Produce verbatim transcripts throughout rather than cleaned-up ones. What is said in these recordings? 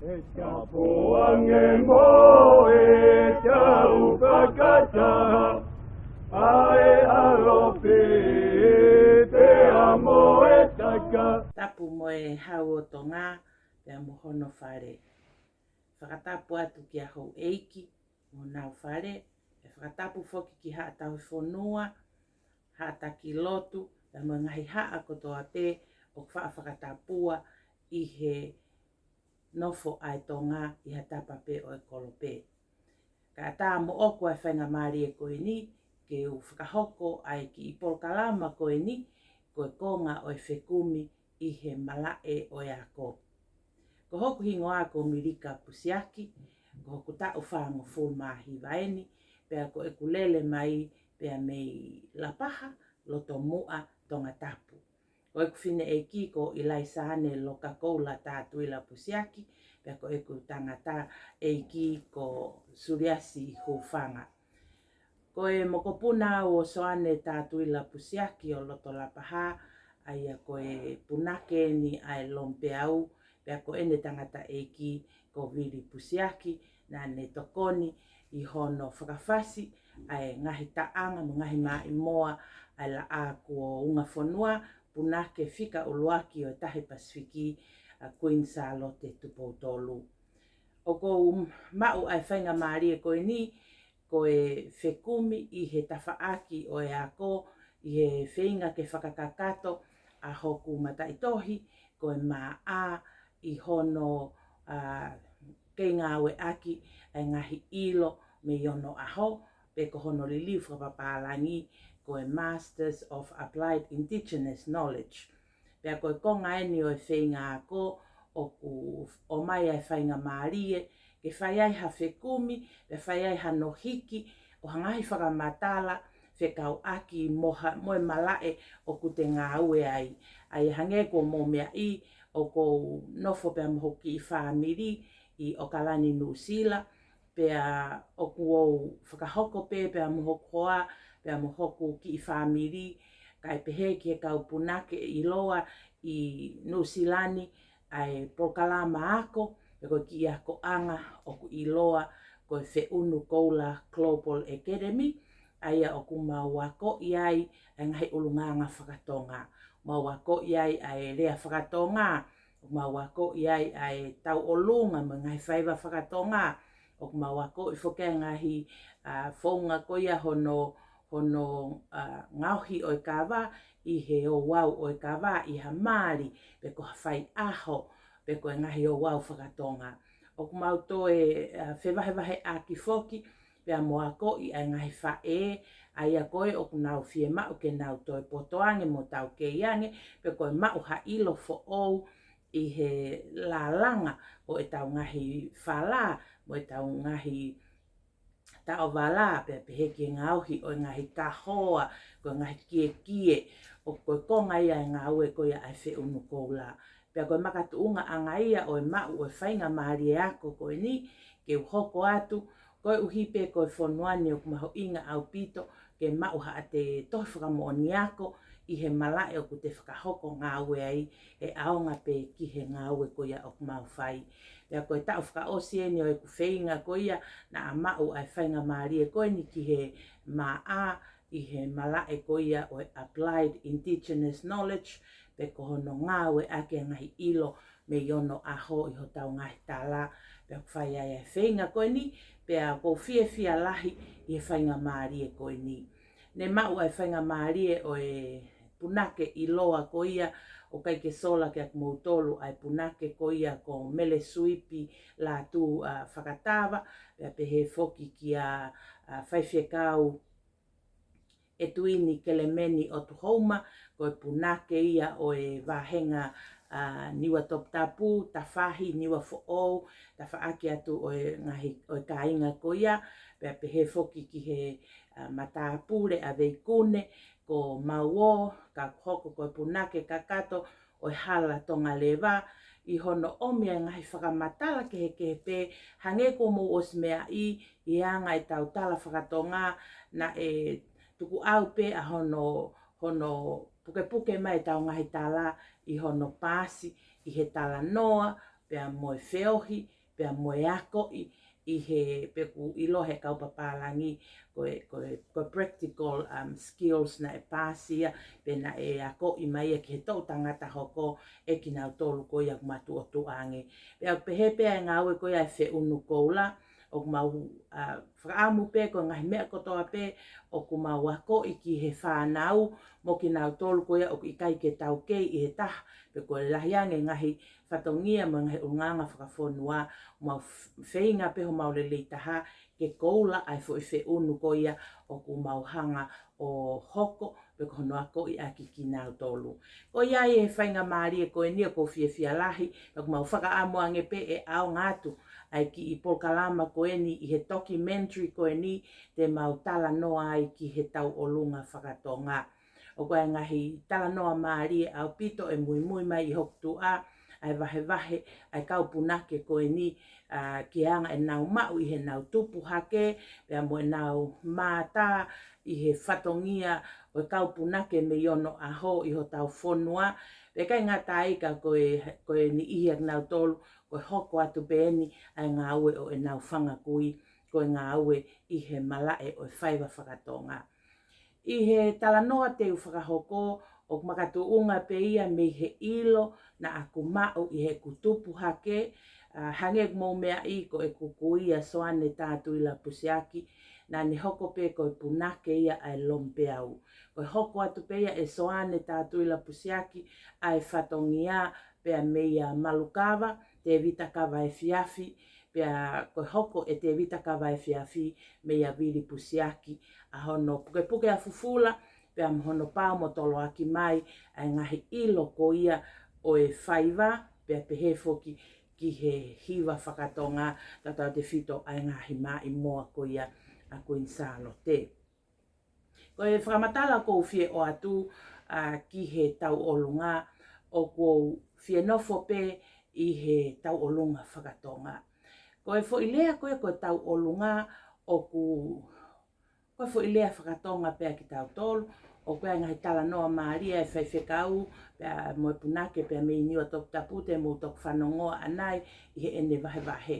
Tapu ange mo e tau fakataha, ʻa e ʻalofi pea mo e taka. Tapu mo e Hau ʻo Tonga pea mo hono fale. Fakatapu atu ki he houʻeiki mo honau fale, ʻe fakatapu foki ki Haʻa Tauhi Fonua, Haʻa Taki Lotu, pea mo e ngaahi haʻa kotoa pē ʻoku faʻa fakatapua ʻi he nofo ʻa e Tonga ʻi ha tapa pē ʻo e kolope. Kae ʻatā moʻoku ʻa e faingamālie ko eni ke u fakahoko ʻa e kiʻi polokalama ko eni, ko e konga ʻo e fekumi ʻi he malaʻe ʻo e ako. Ko hoku hingoa ko Milika Pusiaki, ko hoku taʻu fāngofulu mā hiva eni, pea ko ʻeku lele mai pea mei Lapaha, Lotomuʻa, Tongatapu. Ko ʻeku fineʻeiki ko ʻIlaisa ʻAne Lokakoula Tatuila Pusiaki, pea ko ʻeku tangataʻeiki ko Suliasi Hufanga. Ko e mokopuna au ʻo Soane Tatuila Pusiaki ʻo loto Lapaha, ʻa ia ko e punake eni ʻa e Lomipeau, pea ko ʻene tangataʻeiki ko Vili Pusiaki, naʻa ne tokoni ʻi hono fakafasi ʻa e ngaahi taʻanga mo e ngaahi maʻimoa ʻa e Laʻā kuo Ungafonua, punake fika ʻuluaki ʻo e Tahi Pasifiki, ʻa Queen Sālote Tupou Tolu. ʻOku ou maʻu ʻa e faingamālie ko eni, ko e fekumi ʻi he tafaʻaki ʻo e ako, ʻi he feinga ke fakakakato ʻa hoku mataʻitohi, ko e M A, ʻi hono, ʻa, kei ngāueʻaki ʻa e ngaahi ʻilo mei onoʻaho, pe ko hono liliu fakapapālangi ko e Masters of Applied Indigenous Knowledge. Pea ko e konga eni ʻo e feinga ako ʻoku ʻomai ʻa e faingamālie ke fai ai ha fekumi, pea fai ai hano hiki ʻo ha ngaahi fakamatala fekauʻaki mo ha, mo e malaʻe ʻoku te ngāue ai. ʻA ia hangē ko hoʻomou meaʻi, ʻoku ou nofo pea mo hoku kiʻi fāmili ʻi ʻOkalani, Nuʻusila, pea ʻoku ou fakahoko pē pea mo hoku hoa, pea mo hoku kiʻi fāmili, kae pehē ki he kau punake ʻiloa ʻi Nuʻusila ni, ʻa e polokalama ako, pe ko e kiʻi akoʻanga ʻoku ʻiloa ko e Feʻunu Koula Global Academy, ʻa ia ʻoku mau akoʻi ai ʻa e ngaahi ʻulungaanga fakatonga. Mau akoʻi ai ʻa e lea fakatonga, ʻoku mau akoʻi ai ʻa e tauʻolunga mo e ngaahi faiva fakatonga, ʻoku mau akoʻi foki ʻa e ngaahi, ʻa, founga ko ia hono, hono, ʻa, ngaohi ʻo e kava ʻi he ouau ʻo e kava ʻi ha mali, pe ko ha faiʻaho, pe ko e ngaahi ouau fakatonga. ʻOku mau toe, ʻa, fevahevaheʻaki foki pea mo akoʻi ʻa e ngaahi faʻē, ʻa ia ko ē ʻoku nau fiemaʻu ke nau toe poto ange mo taukei ange, pe ko e maʻu ha ʻilo foʻou ʻi he lālanga ʻo ʻetau ngaahi fala, mo ʻetau ngaahi taʻovala, pea pehē ki he ngaohi ʻo e ngaahi kahoa, ko e ngaahi kiekie, ʻo ko e konga ia e ngāue ko ia ʻa e Feʻunu Koula. Pea ko e makatuʻungaʻanga ia ʻo e maʻu ʻo e faingamālie ako ko eni, ke u hoko atu, koeʻuhi pē ko e fonua ni ʻoku mahuʻinga ʻaupito ke maʻu haʻate tohi fakamoʻoni ako ʻi he malaʻe ʻoku te fakahoko ngāue ai, ʻe ʻaonga pē ki he ngāue ko ia ʻoku mau fai. Pea ko e taʻu fakaʻosi eni ʻo ʻeku feinga ko ia, naʻa maʻu ʻa e faingamālie ko eni ki he M A ʻi he malaʻe ko ia ʻo e Applied Indigenous Knowledge, pe ko hono ngāueʻaki ʻa e ngaahi ʻilo mei onoʻaho ʻi hotau ngaahi tala, pea ʻoku fai ai ʻa e feinga ko eni, pea ʻoku ou fiefia lahi ʻi he faingamālie ko eni. Ne maʻu ʻa e faingamālie ʻo e punake ʻiloa ko ia, ʻoku ʻikai ke sola kiate kimoutolu ʻa e punake ko ia ko Mele Suipi Lātū, ʻa, Fakatava, pea pehē foki kia, ʻa, Faifekau ʻEtuini Kelemeni ʻOtuhouma, ko e punake ia ʻo e vāhenga, ʻa, Niua Toputapu, Tafahi, Niua Foʻou, tafaʻaki atu ʻo e ngaahi, ʻo e kāinga ko ia, pea pehē foki ki he, ʻa, matāpule ʻa Veikune, ko Mauō, ka hoko ko e punake kakato ʻo e hala Tonga leva, ʻi hono ʻomi ʻa e ngaahi fakamatala kehekehe pē, hangē ko hoʻomou ʻosi meaʻi, ʻi he anga ʻetau tala fakatonga, naʻe tukuʻau pē ʻa hono, hono pukepuke mai ʻetau ngaahi tala ʻi hono paasi ʻi he talanoa pea mo e feohi, pea mo e akoʻi ʻi he, pea ʻoku ʻiloa he kau papālangi ko e, ko e, ko e practical, um, skills naʻe pāsia, pea naʻe akoʻi mai ia ki he toʻu tangata hoko ʻe kinautolu ko ia ʻoku matuʻotuʻa ange. Pea ʻoku pehē pē ʻa e ngāue ko ia ʻa e feʻunu koula, ʻoku mau, a, fakaʻamu pē ko e ngaahi meʻa kotoa pē ʻoku mau akoʻi ki he fānau mo kinautolu ko ia ʻoku ʻikai ke taukei ʻi he taha, pe ko e lahi ange ngaahi fatongia mo e ngaahi ʻulungaanga fakafonua, mau f-, feinga pē homau lelei taha ke koula ʻa e foʻi feʻunu ko ia ʻoku mau hanga ʻo hoko pe ko hono akoʻi ʻaki kinautolu. Ko ia ʻi he faingamālie ko eni ʻoku ou fiefia lahi, pea ʻoku mau fakaʻamu ange pē ʻe ʻaonga atu ʻa e kiʻi polokalama ko eni ʻi he documentary ko eni te mau talanoa ai ki he tauʻolunga fakatonga. ʻOku ʻi ai e ngaahi talanoa mālie ʻaupito ʻe muimui mai ʻi hoku tuʻa, ʻa e vahevahe ʻa e kau punake ko eni, a, ki he anga ʻenau maʻu ʻi heʻenau tupu hake, pea mo ʻenau mātā ʻi he fatongia ʻo e kau punake mei onoʻaho ʻi hotau fonua. Pea ʻikai ngata ai ka ko e, ko e niʻihi ʻa kinautolu, ko e hoko atu pē eni ʻa e ngāue ʻo ʻenau fanga kui, ko e ngāue ʻi he malaʻe ʻo e faiva fakatonga. ʻI he talanoa te u fakahoko, ʻoku makatuʻunga pē ia mei he ʻilo naʻa ku maʻu ʻi heʻeku tupu hake, a, hangē ʻoku mou meaʻi ko ʻeku kui ʻa Soane Tatuila Pusiaki, naʻa ne hoko pē ko e punake ia ʻa e Lomipeau. Ko e hoko atu pē ia ʻe Soane Tatuila Pusiaki ʻa e fatongia pea meia Malukava, Tevita Kavaefiafi, pea ko e hoko ʻe Tevita Kavaefiafi meia Vili Pusiaki, ʻa hono pukepuke ʻa fufula, pea mo hono pao mo toloaki mai ʻa e ngaahi ʻilo ko ia ʻo e faiva, pea pehē foki ki he hiva fakatonga, tautautefito ʻa e ngaahi maʻimoa ko ia ʻa Kuini Sālote. Ko e fakamatala ʻoku ou fie ʻoatu, a, ki he tauʻolunga, ʻoku ou fie nofo pē ʻi he tauʻolunga fakatonga. Ko e foʻi lea ko ē ko e tauʻolunga ʻoku, ko e foʻi lea fakatonga pē ʻa kitautolu, ʻoku ʻi ai e ngaahi talanoa mālie ʻa e faifekau, pea mo e punake, pea mei Niua Toputapu te mou toki fanongoa ʻanai ʻi heʻene vahevahe.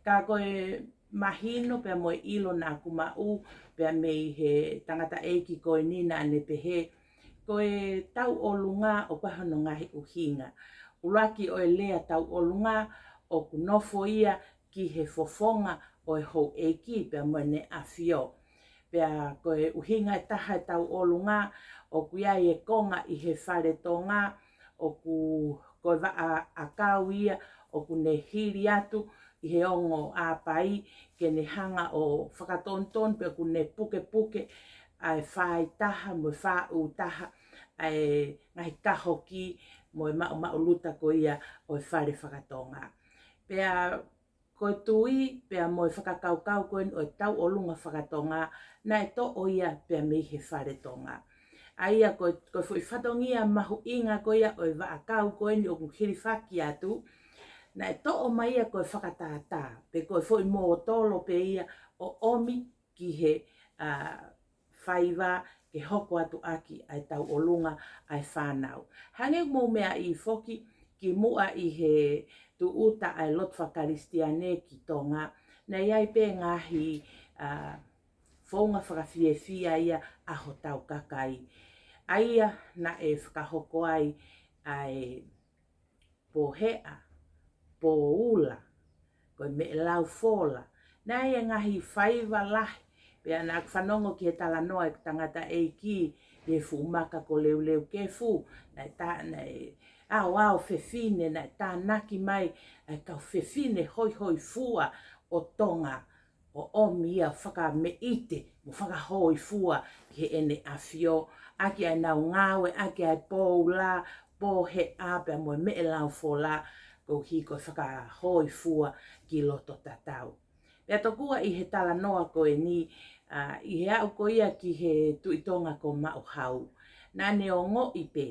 Ka ko e mahino pea mo e ʻilo naʻa ku maʻu pea mei he tangataʻeiki ko eni naʻa ne pehē, ko e tauʻolunga ʻoku ʻi ai hono ngaahi ʻuhinga. ʻUluaki ʻo e lea tauʻolunga ʻoku nofo ia ki he fofonga ʻo e houʻeiki pea mo ʻEne ʻAfio. Pea ko e ʻuhinga ʻe taha e tauʻolunga, ʻoku ʻi ai e konga ʻi he fale Tonga, ʻoku ko e vaʻa ʻakau ia ʻoku ne hili atu ʻi he ongo ʻāpai ke ne hanga ʻo fakatonutonu pe ʻoku ne pukepuke ʻa e fāitaha mo e fāʻūtaha ʻa e ngaahi kahoki mo e maʻumaʻuluta ko ia ʻo e fale fakatonga. Pea ko e tui pea mo e fakakaukau ko eni ʻo e tauʻolunga fakatonga, naʻe toʻo ia pea mei he fale Tonga. ʻA ia ko e, ko e foʻi fatongia mahuʻinga ko ia ʻo e vaʻa ʻakau ko eni ʻoku hilifaki atu, naʻe toʻo mai ia ko e fakatātā, pe ko e foʻi mōtolo pē ia ʻo ʻomi ki he, a, faiva ke hoko atu ʻaki ʻa e tauʻolunga ʻa e fānau. Hangē ʻoku mou meaʻi foki, kimuʻa ʻi he tūʻuta ʻa e lotu fakakalisitiane ki Tonga, naʻe ʻi ai pē ngaahi, a, founga fakafiefia ia ʻa hotau kakai. ʻA ia naʻe fakahoko ai ʻa e pōheʻa, pōula, ko e meʻelau fola. Naʻe ʻi ai e ngaahi faiva lahi, pea naʻa ku fanongo ki he talanoa ʻeku tangataʻeiki ʻi he fuʻu maka ko Leuleukefu, naʻe tā, naʻe aoao fefine, naʻe tānaki mai ʻa e kau fefine hoihoifua ʻo Tonga, ʻo ʻomi ia fakameʻite mo fakahōifua ki heʻene ʻafio, ʻaki ʻenau ngāue, ʻaki ʻa e pōula, pōheʻa pea mo e meʻelau fola, koeʻuhi ko e fakahōifua ki loto tatau. Pea tokua ʻi he talanoa ko eni, a, ʻi he aʻu ko ia ki he Tuʻi Tonga ko Maʻuhau, naʻa ne ongoʻi pē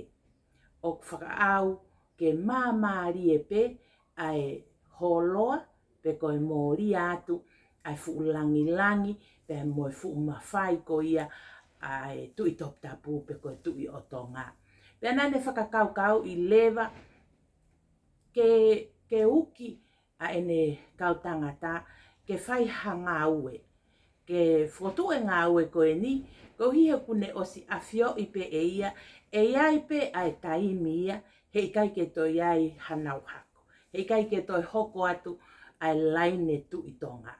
ʻoku fakaʻau ke māmālie pē ʻa e hōloa, pe ko e mōlia atu ʻa e fuʻu langilangi, pea mo e fuʻu mafai ko ia ʻa e Tuʻi Toputapu, pe ko e Tuʻi ʻo Tonga. Pea naʻa ne fakakaukauʻi leva ke ke uki ʻa ʻene kau tangata ke fai ha ngāue, ke fokotuʻu e ngāue ko eni, koeʻuhi he ʻoku ne ʻosi ʻafioʻi pē ʻe ia, ʻe ʻi ai pē ʻa e taimi ia, he ʻikai ke toe ʻi ai hanau hako, he ʻikai ke toe hoko atu ʻa e laine Tuʻi Tonga.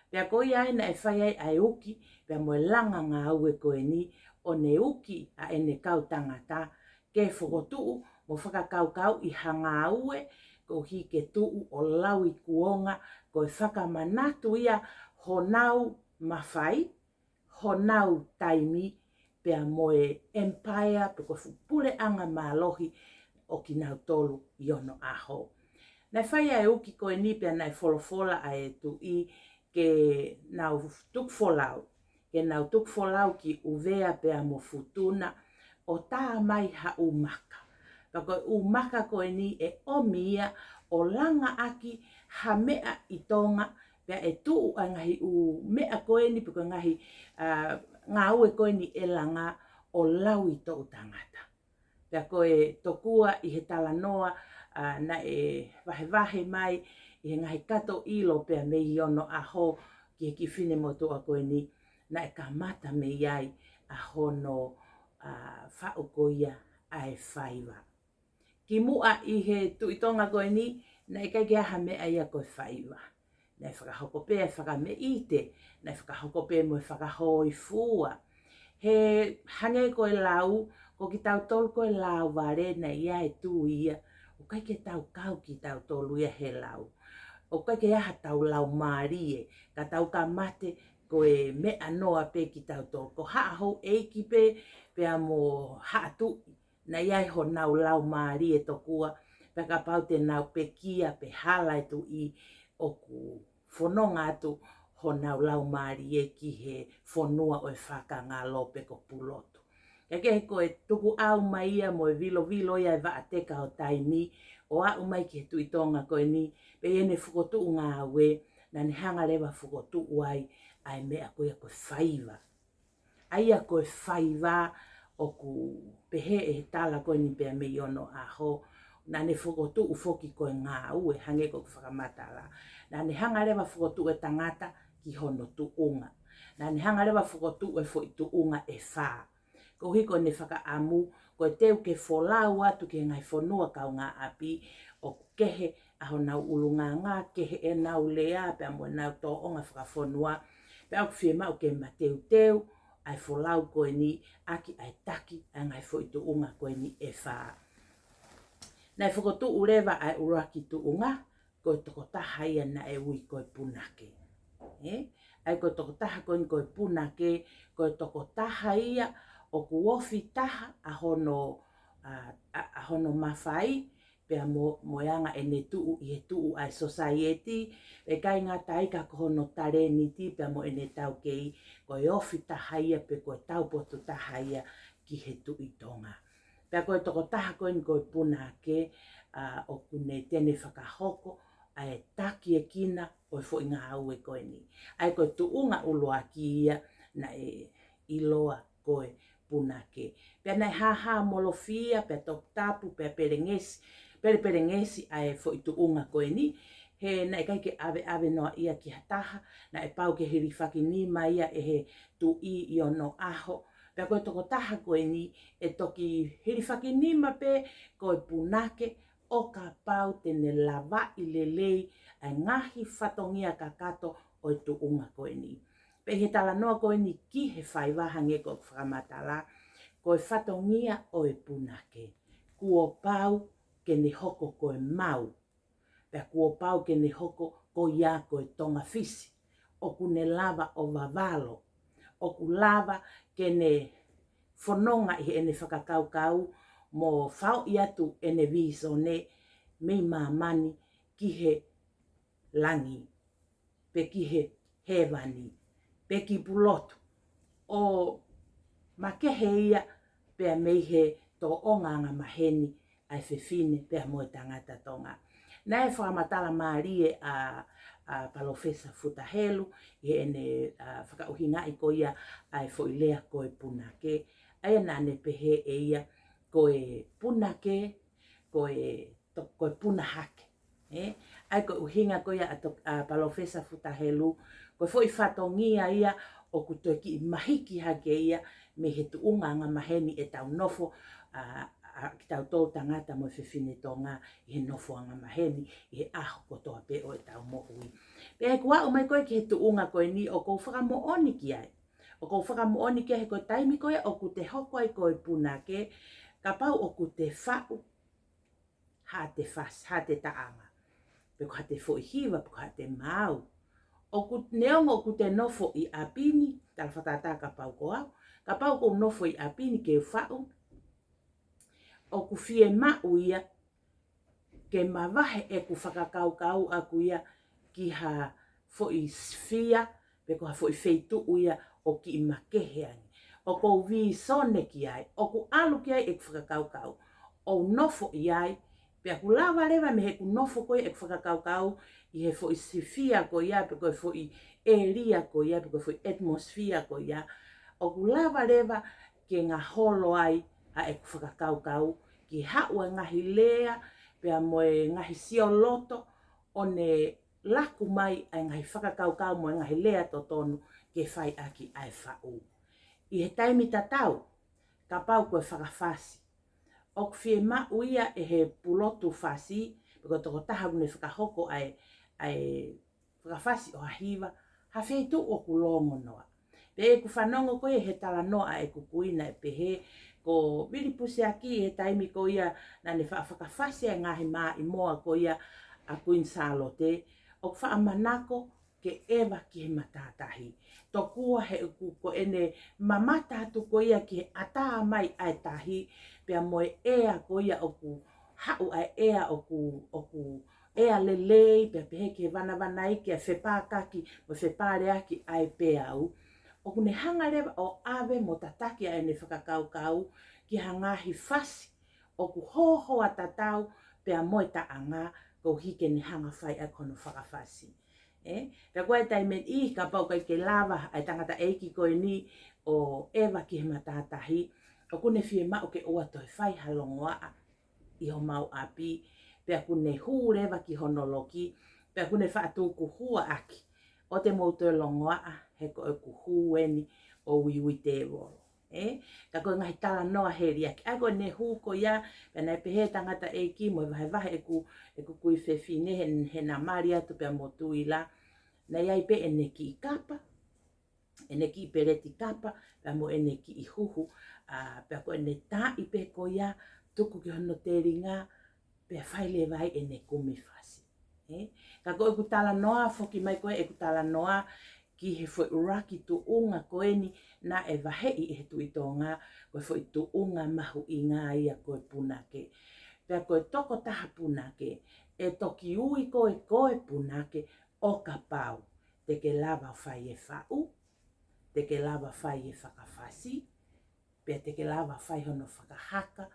Pea ko ia ai naʻe fai ai ʻa e uki, pea mo e langa ngāue ko eni, ʻo ne uki ʻa ʻene kau tangata ke fokotuʻu mo fakakaukauʻi ha ngāue, koeʻuhi ke tuʻu ʻo lauikuonga, ko e fakamanatu ia honau mafai, honau taimi, pea mo e empire, pe ko e fuʻu puleʻanga mālohi ʻo kinautolu ʻi onoʻaho. Naʻe fai ʻa e uki ko eni pea naʻe folofola ʻa e tuʻi ke nau tuku folau, ke nau tuku folau ki ʻUvea pea mo Futuna ʻo tā mai ha ʻū maka. Pea ko e ʻū maka ko eni ʻe ʻomi ia ʻo langa ʻaki ha meʻa ʻi Tonga, pea ʻe tuʻu ʻa e ngaahi ʻū meʻa ko eni pe ko e ngaahi, ā, ngāue ko eni ʻe langa ʻo lauitoʻu tangata. Pea ko e tokua ʻi he talanoa, ā, naʻe vahevahe mai ʻi he ngaahi kato ʻilo pea mei onoʻaho ki he kiʻi finemotuʻa ko eni, naʻe kamata mei ai ʻa hono, ā, faʻu ko ia ʻa e faiva. Kimuʻa ʻi he Tuʻi Tonga ko eni, naʻe ʻikai ke ʻi ai ha meʻa ia ko e faiva. Naʻe fakahoko pē e fakameʻite, naʻe fakahoko pē mo e fakahōifua. He hangē ko e lau, ko kitautolu ko e lauvale naʻe ʻi ai e tui ia, ʻoku ʻikai ke tau kau kitautolu ia he lau. ʻOku ʻikai ke ʻi ai hatau laumālie, ka tau ka mate ko e meʻa noa pē kitautolu. Ko haʻa houʻeiki pē, pea mo haʻa tuʻi, naʻe ʻi ai honau laumālie tokua, pea kapau te nau pekia pe hala e tuʻi, ʻoku fononga atu honau laumālie ki he fonua ʻo e fakangalo pe ko Pulotu. Ka kehe ko e tukuʻau mai ia mo e vilovilo ia e vaʻa teka ʻo taimi ʻo aʻu mai ki he Tuʻi Tonga ko eni, pea ʻi heʻene fokotuʻu ngāue, naʻa ne hanga leva fokotuʻu ai ʻa e meʻa ko ia ko e faiva. ʻA ia ko e faiva ʻoku pehē ʻe he tala ko eni pea mei onoʻaho, naʻa ne fokotuʻu foki ko e ngāue hangē ko ʻeku fakamatala. Naʻa ne hanga leva fokotuʻu e tangata ki hono tuʻunga. Naʻa ne hanga leva fokotuʻu e foʻi tuʻunga ʻe fā. Koeʻuhi ko ʻene fakaʻamu, ko e teu ke folau atu ki he ngaahi fonua kaungāʻapi ʻoku kehe ʻa honau ʻulungaanga, kehe ʻenau lea, pea mo ʻenau tōʻonga fakafonua, pea ʻoku fiemaʻu ke mateuteu ʻa e folau ko eni ʻaki ʻa e taki ʻa e ngaahi foʻi tuʻunga ko eni ʻe fā. Naʻe fokotuʻu leva ʻa e ʻuluaki tuʻunga, ko e tokotaha ia naʻe ui ko e punake. ʻE? ʻA ia ko e tokotaha ko eni ko e punake, ko e tokotaha ia ʻoku ofi taha ʻa hono, ā, ā, ʻa hono mafai, pea mo, mo e anga ʻene tuʻu ʻi he tuʻu ʻa e society, ʻikai ngata ai ka ko hono talēniti pea mo ʻene taukei, ko e ofi taha ia pe ko e taupotu taha ia ki he Tuʻi Tonga. Pea ko e tokotaha ko eni ko e punake, ā, ʻoku ne te ne fakahoko ʻa e takiekina ʻo e foʻi ngāue ko eni. ʻA ia ko e tuʻunga ʻuluaki ia naʻe ʻiloa ko e punake. Pea naʻe hāhāmolofia, pea toputapu, pea pelengesi, pelepelengesi ʻa e foʻi tuʻunga ko eni. He naʻe ʻikai ke ʻaveʻave noa ia ki ha taha, naʻe pau ke hilifakinima ia ʻe he tuʻi ʻi onoʻaho. Pea ko e tokotaha ko eni ʻe toki hilifakinima pē ko e punake ʻo kapau te ne lavaʻi lelei ʻa e ngaahi fatongia kakato ʻo e tuʻunga ko eni. Pea ʻi he talanoa ko eni ki he faiva hangē ko ʻeku fakamatala, ko e fatongia ʻo e punake, kuo pau ke ne hoko ko e mau, pea kuo pau ke ne hoko ko ia ko e tongafisi, ʻoku ne lava ʻo vavalo, ʻoku lava ke ne fononga ʻi heʻene fakakaukau mo faoʻi atu ʻene vīsone mei māmani ki he langi, pe ki he hēvani, pe ki Pulotu, ʻo makehe ia pea mei he tōʻonga angamaheni ʻa e fefine pea mo e tangata Tonga. Naʻe fakamatala mālie ʻa, ʻa Palōfesa Futa Helu ʻi heʻene, ā, fakaʻuhingaʻi ko ia ʻa e foʻi lea ko e punake, ʻa ia naʻa ne pehē ʻe ia ko e punake, ko e to-, ko e puna hake. ʻE, ʻa ia ko e ʻuhinga ko ia ʻa to-, ʻa Palōfesa Futa Helu, ko e foʻi fatongia ia ʻoku toe kiʻi mahiki hake ia mei he tuʻunga angamaheni ʻetau nofo, ʻa, ʻa kitautolu tangata mo e fefine Tonga ʻi he nofo angamaheni ʻi he ʻaho kotoa pē ʻo ʻetau moʻui. Pea ʻi heʻeku aʻu mai ko ē ki he tuʻunga ko eni ʻoku ou fakamoʻoni ki ai. ʻOku ou fakamoʻoni ki ai he ko e taimi ko ē ʻoku te hoko ai ko e punake, kapau ʻoku te faʻu, haʻate fasi, haʻate taʻanga, pe ko haʻate foʻi hiva, pe ko haʻate maau. ʻOku neongo ʻoku te nofo ʻi ʻapi ni, tala fakatātā kapau ko au, kapau ʻoku ou nofo ʻi ʻapi ni ke u faʻu, ʻoku fiemaʻu ia ke mavahe ʻeku fakakaukau ʻaku ia ki ha foʻi sifia, pe ko ha foʻi feituʻu ia ʻoku kiʻi makehe ange. ʻOku ou vīsone ki ai, ʻoku ʻalu ki ai ʻeku fakakaukau, ʻo nofo ʻi ai, pea ʻoku lava leva mei heʻeku nofo ko ia ʻeku fakakaukau ʻi he foʻi sifia ko ia, pe ko e foʻi ʻēlia ko ia, pe ko e foʻi atmosphere ko ia, ʻoku lava leva ke ngaholo ai ʻa ʻeku fakakaukau, ke haʻu ʻa e ngaahi lea, pea mo e ngaahi sioloto, ʻo ne laku mai ʻa e ngaahi fakakaukau mo e ngaahi lea totonu ke fai ʻaki ʻa e faʻu. ʻI he taimi tatau, kapau ko e fakafasi, ʻoku fiemaʻu ia ʻe he pulotu fasi, pe ko e tokotaha ʻoku ne fakahoko ʻa e, ʻa e fakafasi ʻo ha hiva, ha feituʻu ʻoku longonoa. Pea ʻi heʻeku fanongo ko ē he talanoa ʻa ʻeku kui naʻe pehē, ko Vili Puseaki ʻi he taimi ko ia naʻa ne faʻa fakafasi ʻa e ngaahi maʻimoa ko ia ʻa Kuini Sālote, ʻoku faʻa manako ke ʻeva ki he matātahi. Tokua he ʻoku ko ʻene mamata atu ko ia ki he ʻatā mai ʻa e tahi, pea mo e ʻea ko ia ʻoku haʻu ʻa e ʻea ʻoku, ʻoku ʻea lelei, pea pehē ki he vanavanaiki ʻa e fepākaki mo e fepāleaki ʻa e peau. ʻOku ne hanga leva ʻo ʻave mo tataki ʻa ʻene fakakaukau ki ha ngaahi fasi ʻoku hōhoa tatau pea mo e taʻanga koeʻuhi ke ne hanga fai ʻaki hono fakafasi. ʻE, pea ko e taimi ʻe niʻihi kapau ʻoku ʻikai ke lava ʻa e tangataʻeiki ko eni ʻo ʻeva ki he matātahi, ʻoku ne fiemaʻu ke ʻoua toe fai ha longoaʻa ʻi homau ʻapi, pea ʻoku ne hū leva ki hono loki, pea ʻoku ne faʻa tuku hua ʻaki, ʻoua te mou toe longoaʻa, he ko ʻeku hū eni ʻo uiuitēvolo. ʻE, ka ko e ngaahi talanoa heliaki. ʻA ia ko ʻene hū ko ia, pea naʻe pehē tangataʻeiki mo e vahevahe ʻeku, ʻeku kui fefine he, he naʻa mali atu pea mo Tuila. Naʻe ʻi ai pē ʻene kiʻi kapa, ʻene kiʻi peleti kapa, pea mo ʻene kiʻi huhu, ʻa, pea ko ʻene taaʻi pē ko ia, tuku ki hono telinga, pea fai leva ai ʻene kumi fasi. ʻE? Ka ko ʻeku talanoa, foki mai ko ē ʻeku talanoa ki he foʻi ʻuluaki tuʻunga ko eni naʻe vaheʻi ʻe he Tuʻi Tonga, ko e foʻi tuʻunga mahuʻinga ia ko e punake. Pea ko e tokotaha punake, ʻe toki ui koe ko e punake ʻo kapau te ke lava ʻo fai e faʻu, te ke lava fai e fakafasi, pea te ke lava fai hono fakahaka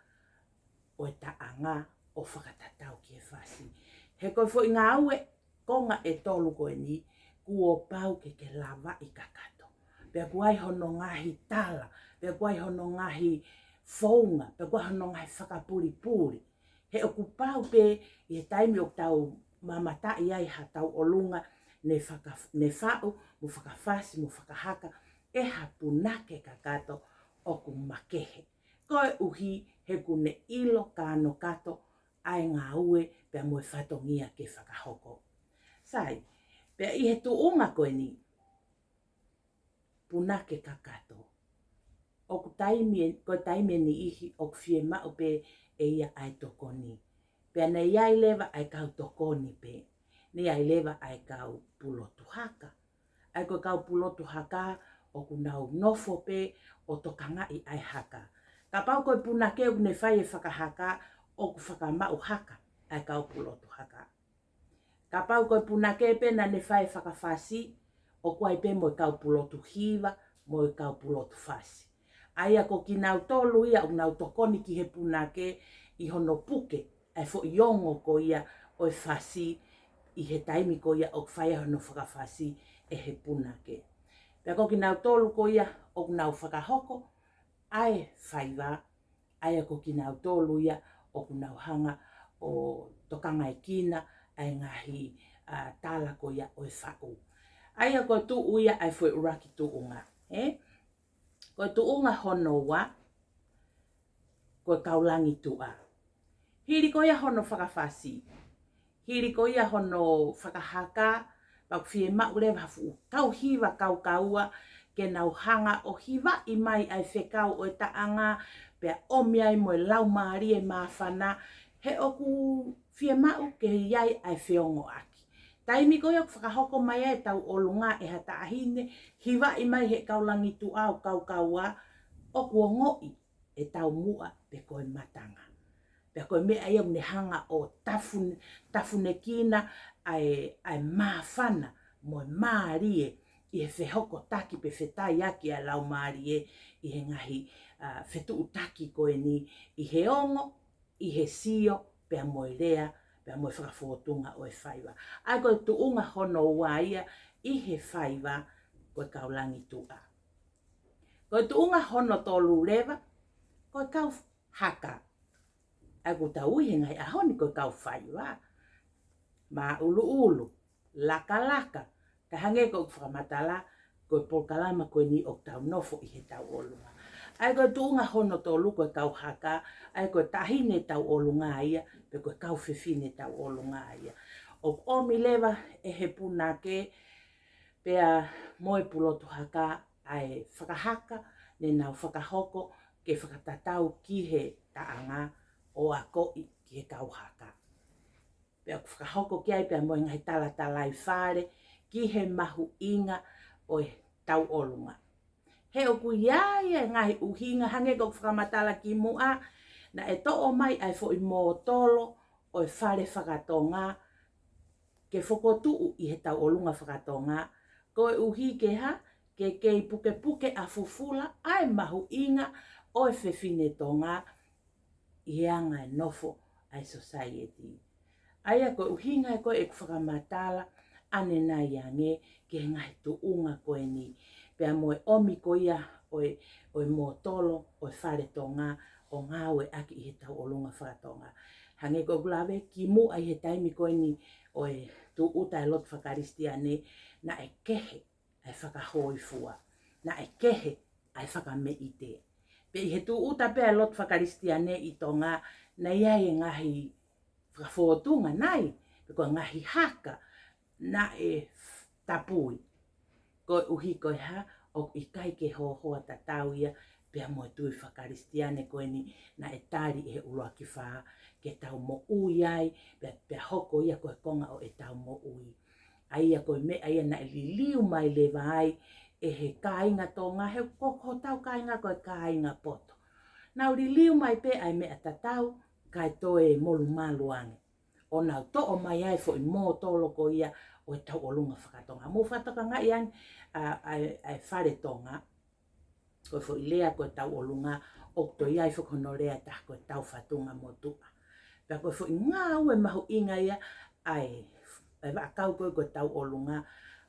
ʻo e taʻanga ʻo fakatatau ki he fasi. He ko e foʻi ngāue konga ʻe tolu ko eni, kuo pau ke ke lavaʻi kakato. Pea ʻoku ʻi ai hono ngaahi tala, pea ʻoku ʻi ai hono ngaahi founga, pea ʻoku ʻi ai hono ngaahi fakapulipuli. He ʻoku pau pē ʻi he taimi ʻoku tau mamataʻi ai ha tauʻolunga ne faka-, ne faʻu, mo fakafasi, mo fakahaka ʻe ha punake kakato ʻoku makehe. Koeʻuhi he ʻoku ne ʻilo kānokato ʻa e ngāue pea mo e fatongia ke fakahoko. Sai, pea ʻi he tuʻunga ko eni, punake kakato. ʻOku taimi ʻe, ko e taimi ʻe niʻihi ʻoku fiemaʻu pē ʻe ia ʻa e tokoni. Pea naʻe ʻi ai leva ʻa e kau tokoni pē. Naʻe ʻi ai leva ʻa e kau pulotu haka. ʻA ia ko e kau pulotu haka ʻoku nau nofo pē ʻo tokangaʻi ʻa e haka. Kapau ko e punake ʻoku ne fai e fakahaka, ʻoku fakamaʻu haka ʻa e kau pulotu haka. Kapau ko e punake pē naʻa ne fai e fakafasi, ʻoku ʻi ai pē mo e kau pulotu hiva, mo e kau pulotu fasi. ʻA ia ko kinautolu ia ʻoku nau tokoni ki he punake ʻi hono puke ʻa e foʻi ongo ko ia ʻo e fasi ʻi he taimi ko ia ʻoku fai ai hono fakafasi ʻe he punake. Pea ko kinautolu ko ia ʻoku nau fakahoko ʻa e faiva, ʻa ia ko kinautolu ia ʻoku nau hanga ʻo tokangaekina ʻa e ngaahi, ā, tala ko ia ʻo e faʻu. ʻA ia ko e tuʻu ia ʻa e foʻi ʻuluaki tuʻunga, ē? Ko e tuʻunga hono ua, ko e kau langi tuʻa. Hili ko ia hono fakafasi, hili ko ia hono fakahaka, pea ʻoku fiemaʻu leva ha fuʻu kau hiva kaukaua ke nau hanga ʻo hivaʻi mai ʻa e fekau ʻo e taʻanga, pea ʻomi ai mo e laumālie māfana, he ʻoku fiemaʻu ke ʻi ai ʻa e feongoʻaki. Taimi ko ia ʻoku fakahoko mai ai e tauʻolunga ʻe ha taʻahine, hivaʻi mai he kau langi tuʻa ʻo kaukaua, ʻoku ongoʻi e taumuʻa pe ko e matanga. Pea ko e meʻa ia ʻoku ne hanga ʻo tafun-, tafunekina ʻa e, ʻa e māfana mo e mālie ʻi he fehokotaki pe fetaiaki ʻa e laumālie ʻi he ngaahi, ā, fetuʻutaki ko eni ʻi he ongo, ʻi he sio, pea mo e lea, pea mo e fakafōtunga ʻo e faiva. ʻA ia ko e tuʻunga hono ua ia ʻi he faiva, ko e kau langi tuʻa. Ko e tuʻunga hono tolu leva, ko e kau haka. ʻA ia ʻoku tau ui he ngaahi ʻaho ni ko e kau faiva. Māʻuluʻulu, lakalaka, ka hangē ko ʻeku fakamatala, ko e polokalama ko eni ʻoku tau nofo ʻi he tauʻolunga. ʻA ia ko e tuʻunga hono tolu ko e kau haka, ʻa ia ko e taʻahine tauʻolunga ia, pe ko e kau fefine tauʻolunga ia. ʻOku ʻomi leva ʻe he punake, pea mo e pulotu haka ʻa e fakahaka ne nau fakahoko ke fakatatau ki he taʻanga ʻo akoʻi ki he kau haka. Pea ʻoku fakahoko ki ai pea mo e ngaahi talatalaifale ki he mahuʻinga ʻo e tauʻolunga. He ʻoku ʻi ai e ngaahi ʻuhinga hangē ko ʻeku fakamatala kimuʻa, naʻe toʻo mai ʻa e foʻi mōtolo ʻo e fale fakatonga ke fokotuʻu ʻi he tauʻolunga fakatonga, koeʻuhi ke hā, ke kei pukepuke ʻa fufula ʻa e mahuʻinga ʻo e fefine Tonga ʻi he anga e nofo ʻa e society. ʻA ia ko e ʻuhinga ia ko ē ʻeku fakamatala ʻanenai ange ki he ngaahi tuʻunga ko eni, pea mo e ʻomi ko ia ʻo e, ʻo e mōtolo ʻo e fale Tonga ʻo ngāueʻaki ʻi he tauʻolunga fakatonga. Hangē ko ʻeku lave kimuʻa ʻi he taimi ko eni ʻo e tūʻuta e lotu fakakalisitiane, naʻe kehe ʻa e fakahōifua, naʻe kehe ʻa e fakameʻite. Pea ʻi he tūʻuta pē ʻa e lotu fakakalisitiane ʻi Tonga, naʻe ʻi ai e ngaahi fakafōtunga nai, pe ko e ngaahi haka naʻe tapui. Koeʻuhi ko e hā, ʻoku ʻikai ke hohoa tatau ia pea mo e tui fakakalisitiane ko eni naʻe tali ʻe he ʻuluaki fā ke tau moʻui ai, pea, pea hoko ia ko e konga ʻo ʻetau moʻui. ʻA ia ko e meʻa ia naʻe liliu mai leva ai ʻe he kāinga Tonga, he ko, ko hotau kāinga ko e kāinga poto. Nau liliu mai pē ʻa e meʻa tatau, kae toe molumalu ange. ʻO nau toʻo mai ai foʻi mōtolo ko ia ʻo e tauʻolunga fakatonga. Mou fakatokangaʻi ange ʻa, ʻa, ʻa e fale Tonga, ko e foʻi lea ko e tauʻolunga, ʻoku toe ʻi ai foki hono lea ʻe taha ko e taufatungamotuʻa. Pea ko e foʻi ngāue mahuʻinga ia ʻa e, ʻa e vaʻakau ko ē ko e tauʻolunga,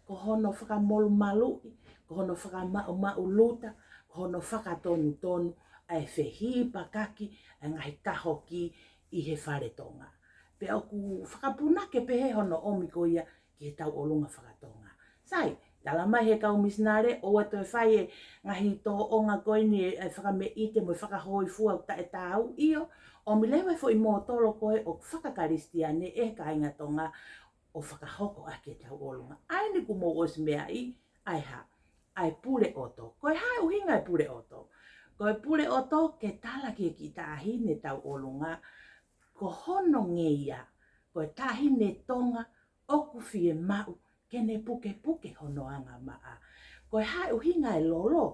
ko hono fakamolumaluʻi, ko hono fakamaʻumaʻuluta, ko hono fakatonutonu ʻa e fehīpakaki ʻa e ngaahi kahoki ʻi he fale Tonga. Pea ʻoku fakapunake pehē hono ʻomi ko ia ki he tauʻolunga fakatonga. Sai, tala mai he kau misinale, ʻoua toe fai e ngaahi tōʻonga ko eni e, e fakameʻite mo e fakahōifua ʻoku taʻetāu, ʻio, ʻomi leva e foʻi mōtolo ko ē ʻoku fakakalisitiane ʻe he kāinga Tonga ʻo fakahoko ʻaki e tauʻolunga. ʻA eni kuo mou ʻosi meaʻi, ʻa e hā, ʻa e pule ʻoto. Ko e hā e ʻuhinga e pule ʻoto? Ko e pule ʻoto ke tala ki he kiʻi taʻahine tauʻolunga, ko hono ngeia, ko e taʻahine Tonga ʻoku fiemaʻu ke ne pukepuke hono angamaʻa. Ko e hā e ʻuhinga e lolo?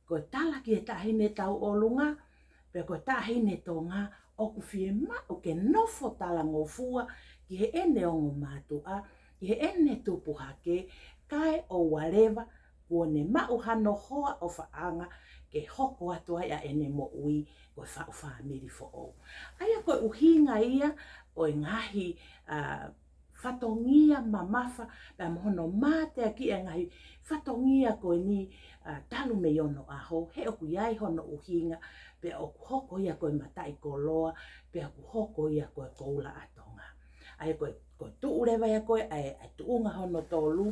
Ko e tala ki he taʻahine tauʻolunga, pe ko e taʻahine Tonga ʻoku fiemaʻu ke nofo talangofua ki heʻene ongo mātuʻa, ki heʻene tupu hake, kae ʻoua leva kuo ne maʻu hano hoa ʻofaʻanga ke hoko atu ai ʻa ʻene moʻui ko e faʻu fāmili foʻou. ʻA ia ko e ʻuhinga ia ʻo e ngaahi, ā, fatongia mamafa, pea mo hono mateakiʻi e ngaahi fatongia ko eni, ā, talu mei onoʻaho, he ʻoku ʻi ai hono ʻuhinga, pea ʻoku hoko ia ko e mataʻikoloa, pea ʻoku hoko ia ko e koula ʻa Tonga. ʻA ia ko e, ko e tuʻu leva ia ko ē ʻa e, ʻa e tuʻunga hono tolu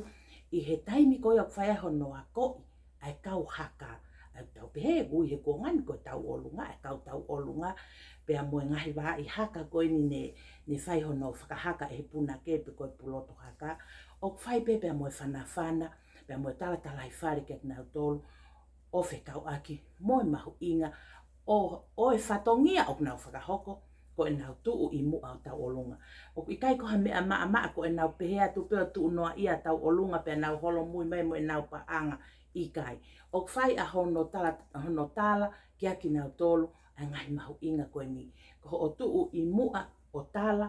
ʻi he taimi ko ia ʻoku fai ai hono akoʻi ʻa e kau haka. ʻA ia tau pehē ʻoku ui he kuonga ni ko e tauʻolunga, ʻa e kau tauʻolunga, pea mo e ngaahi vahaʻa haka ko eni ne, ne fai hono fakahaka ʻe he punake pe ko e pulotu haka. ʻOku fai pē pea mo e fanafana, pea mo e talatalaifale kiate kinautolu ʻo fekauʻaki mo e mahuʻinga ʻo, ʻo e fatongia ʻoku nau fakahoko, ko ʻenau tuʻu ʻi muʻa ʻo tauʻolunga. ʻOku ʻikai ko ha meʻa maʻamaʻa ko ʻenau pehē atu pē ʻo tuʻu noa ia tauʻolunga pea nau holomui mai mo ʻenau paʻanga, ʻikai. ʻOku fai ʻa hono tala, hono tala kiate kinautolu ʻa e ngaahi mahuʻinga ko eni. Ko hoʻo tuʻu ʻi muʻa ʻo tala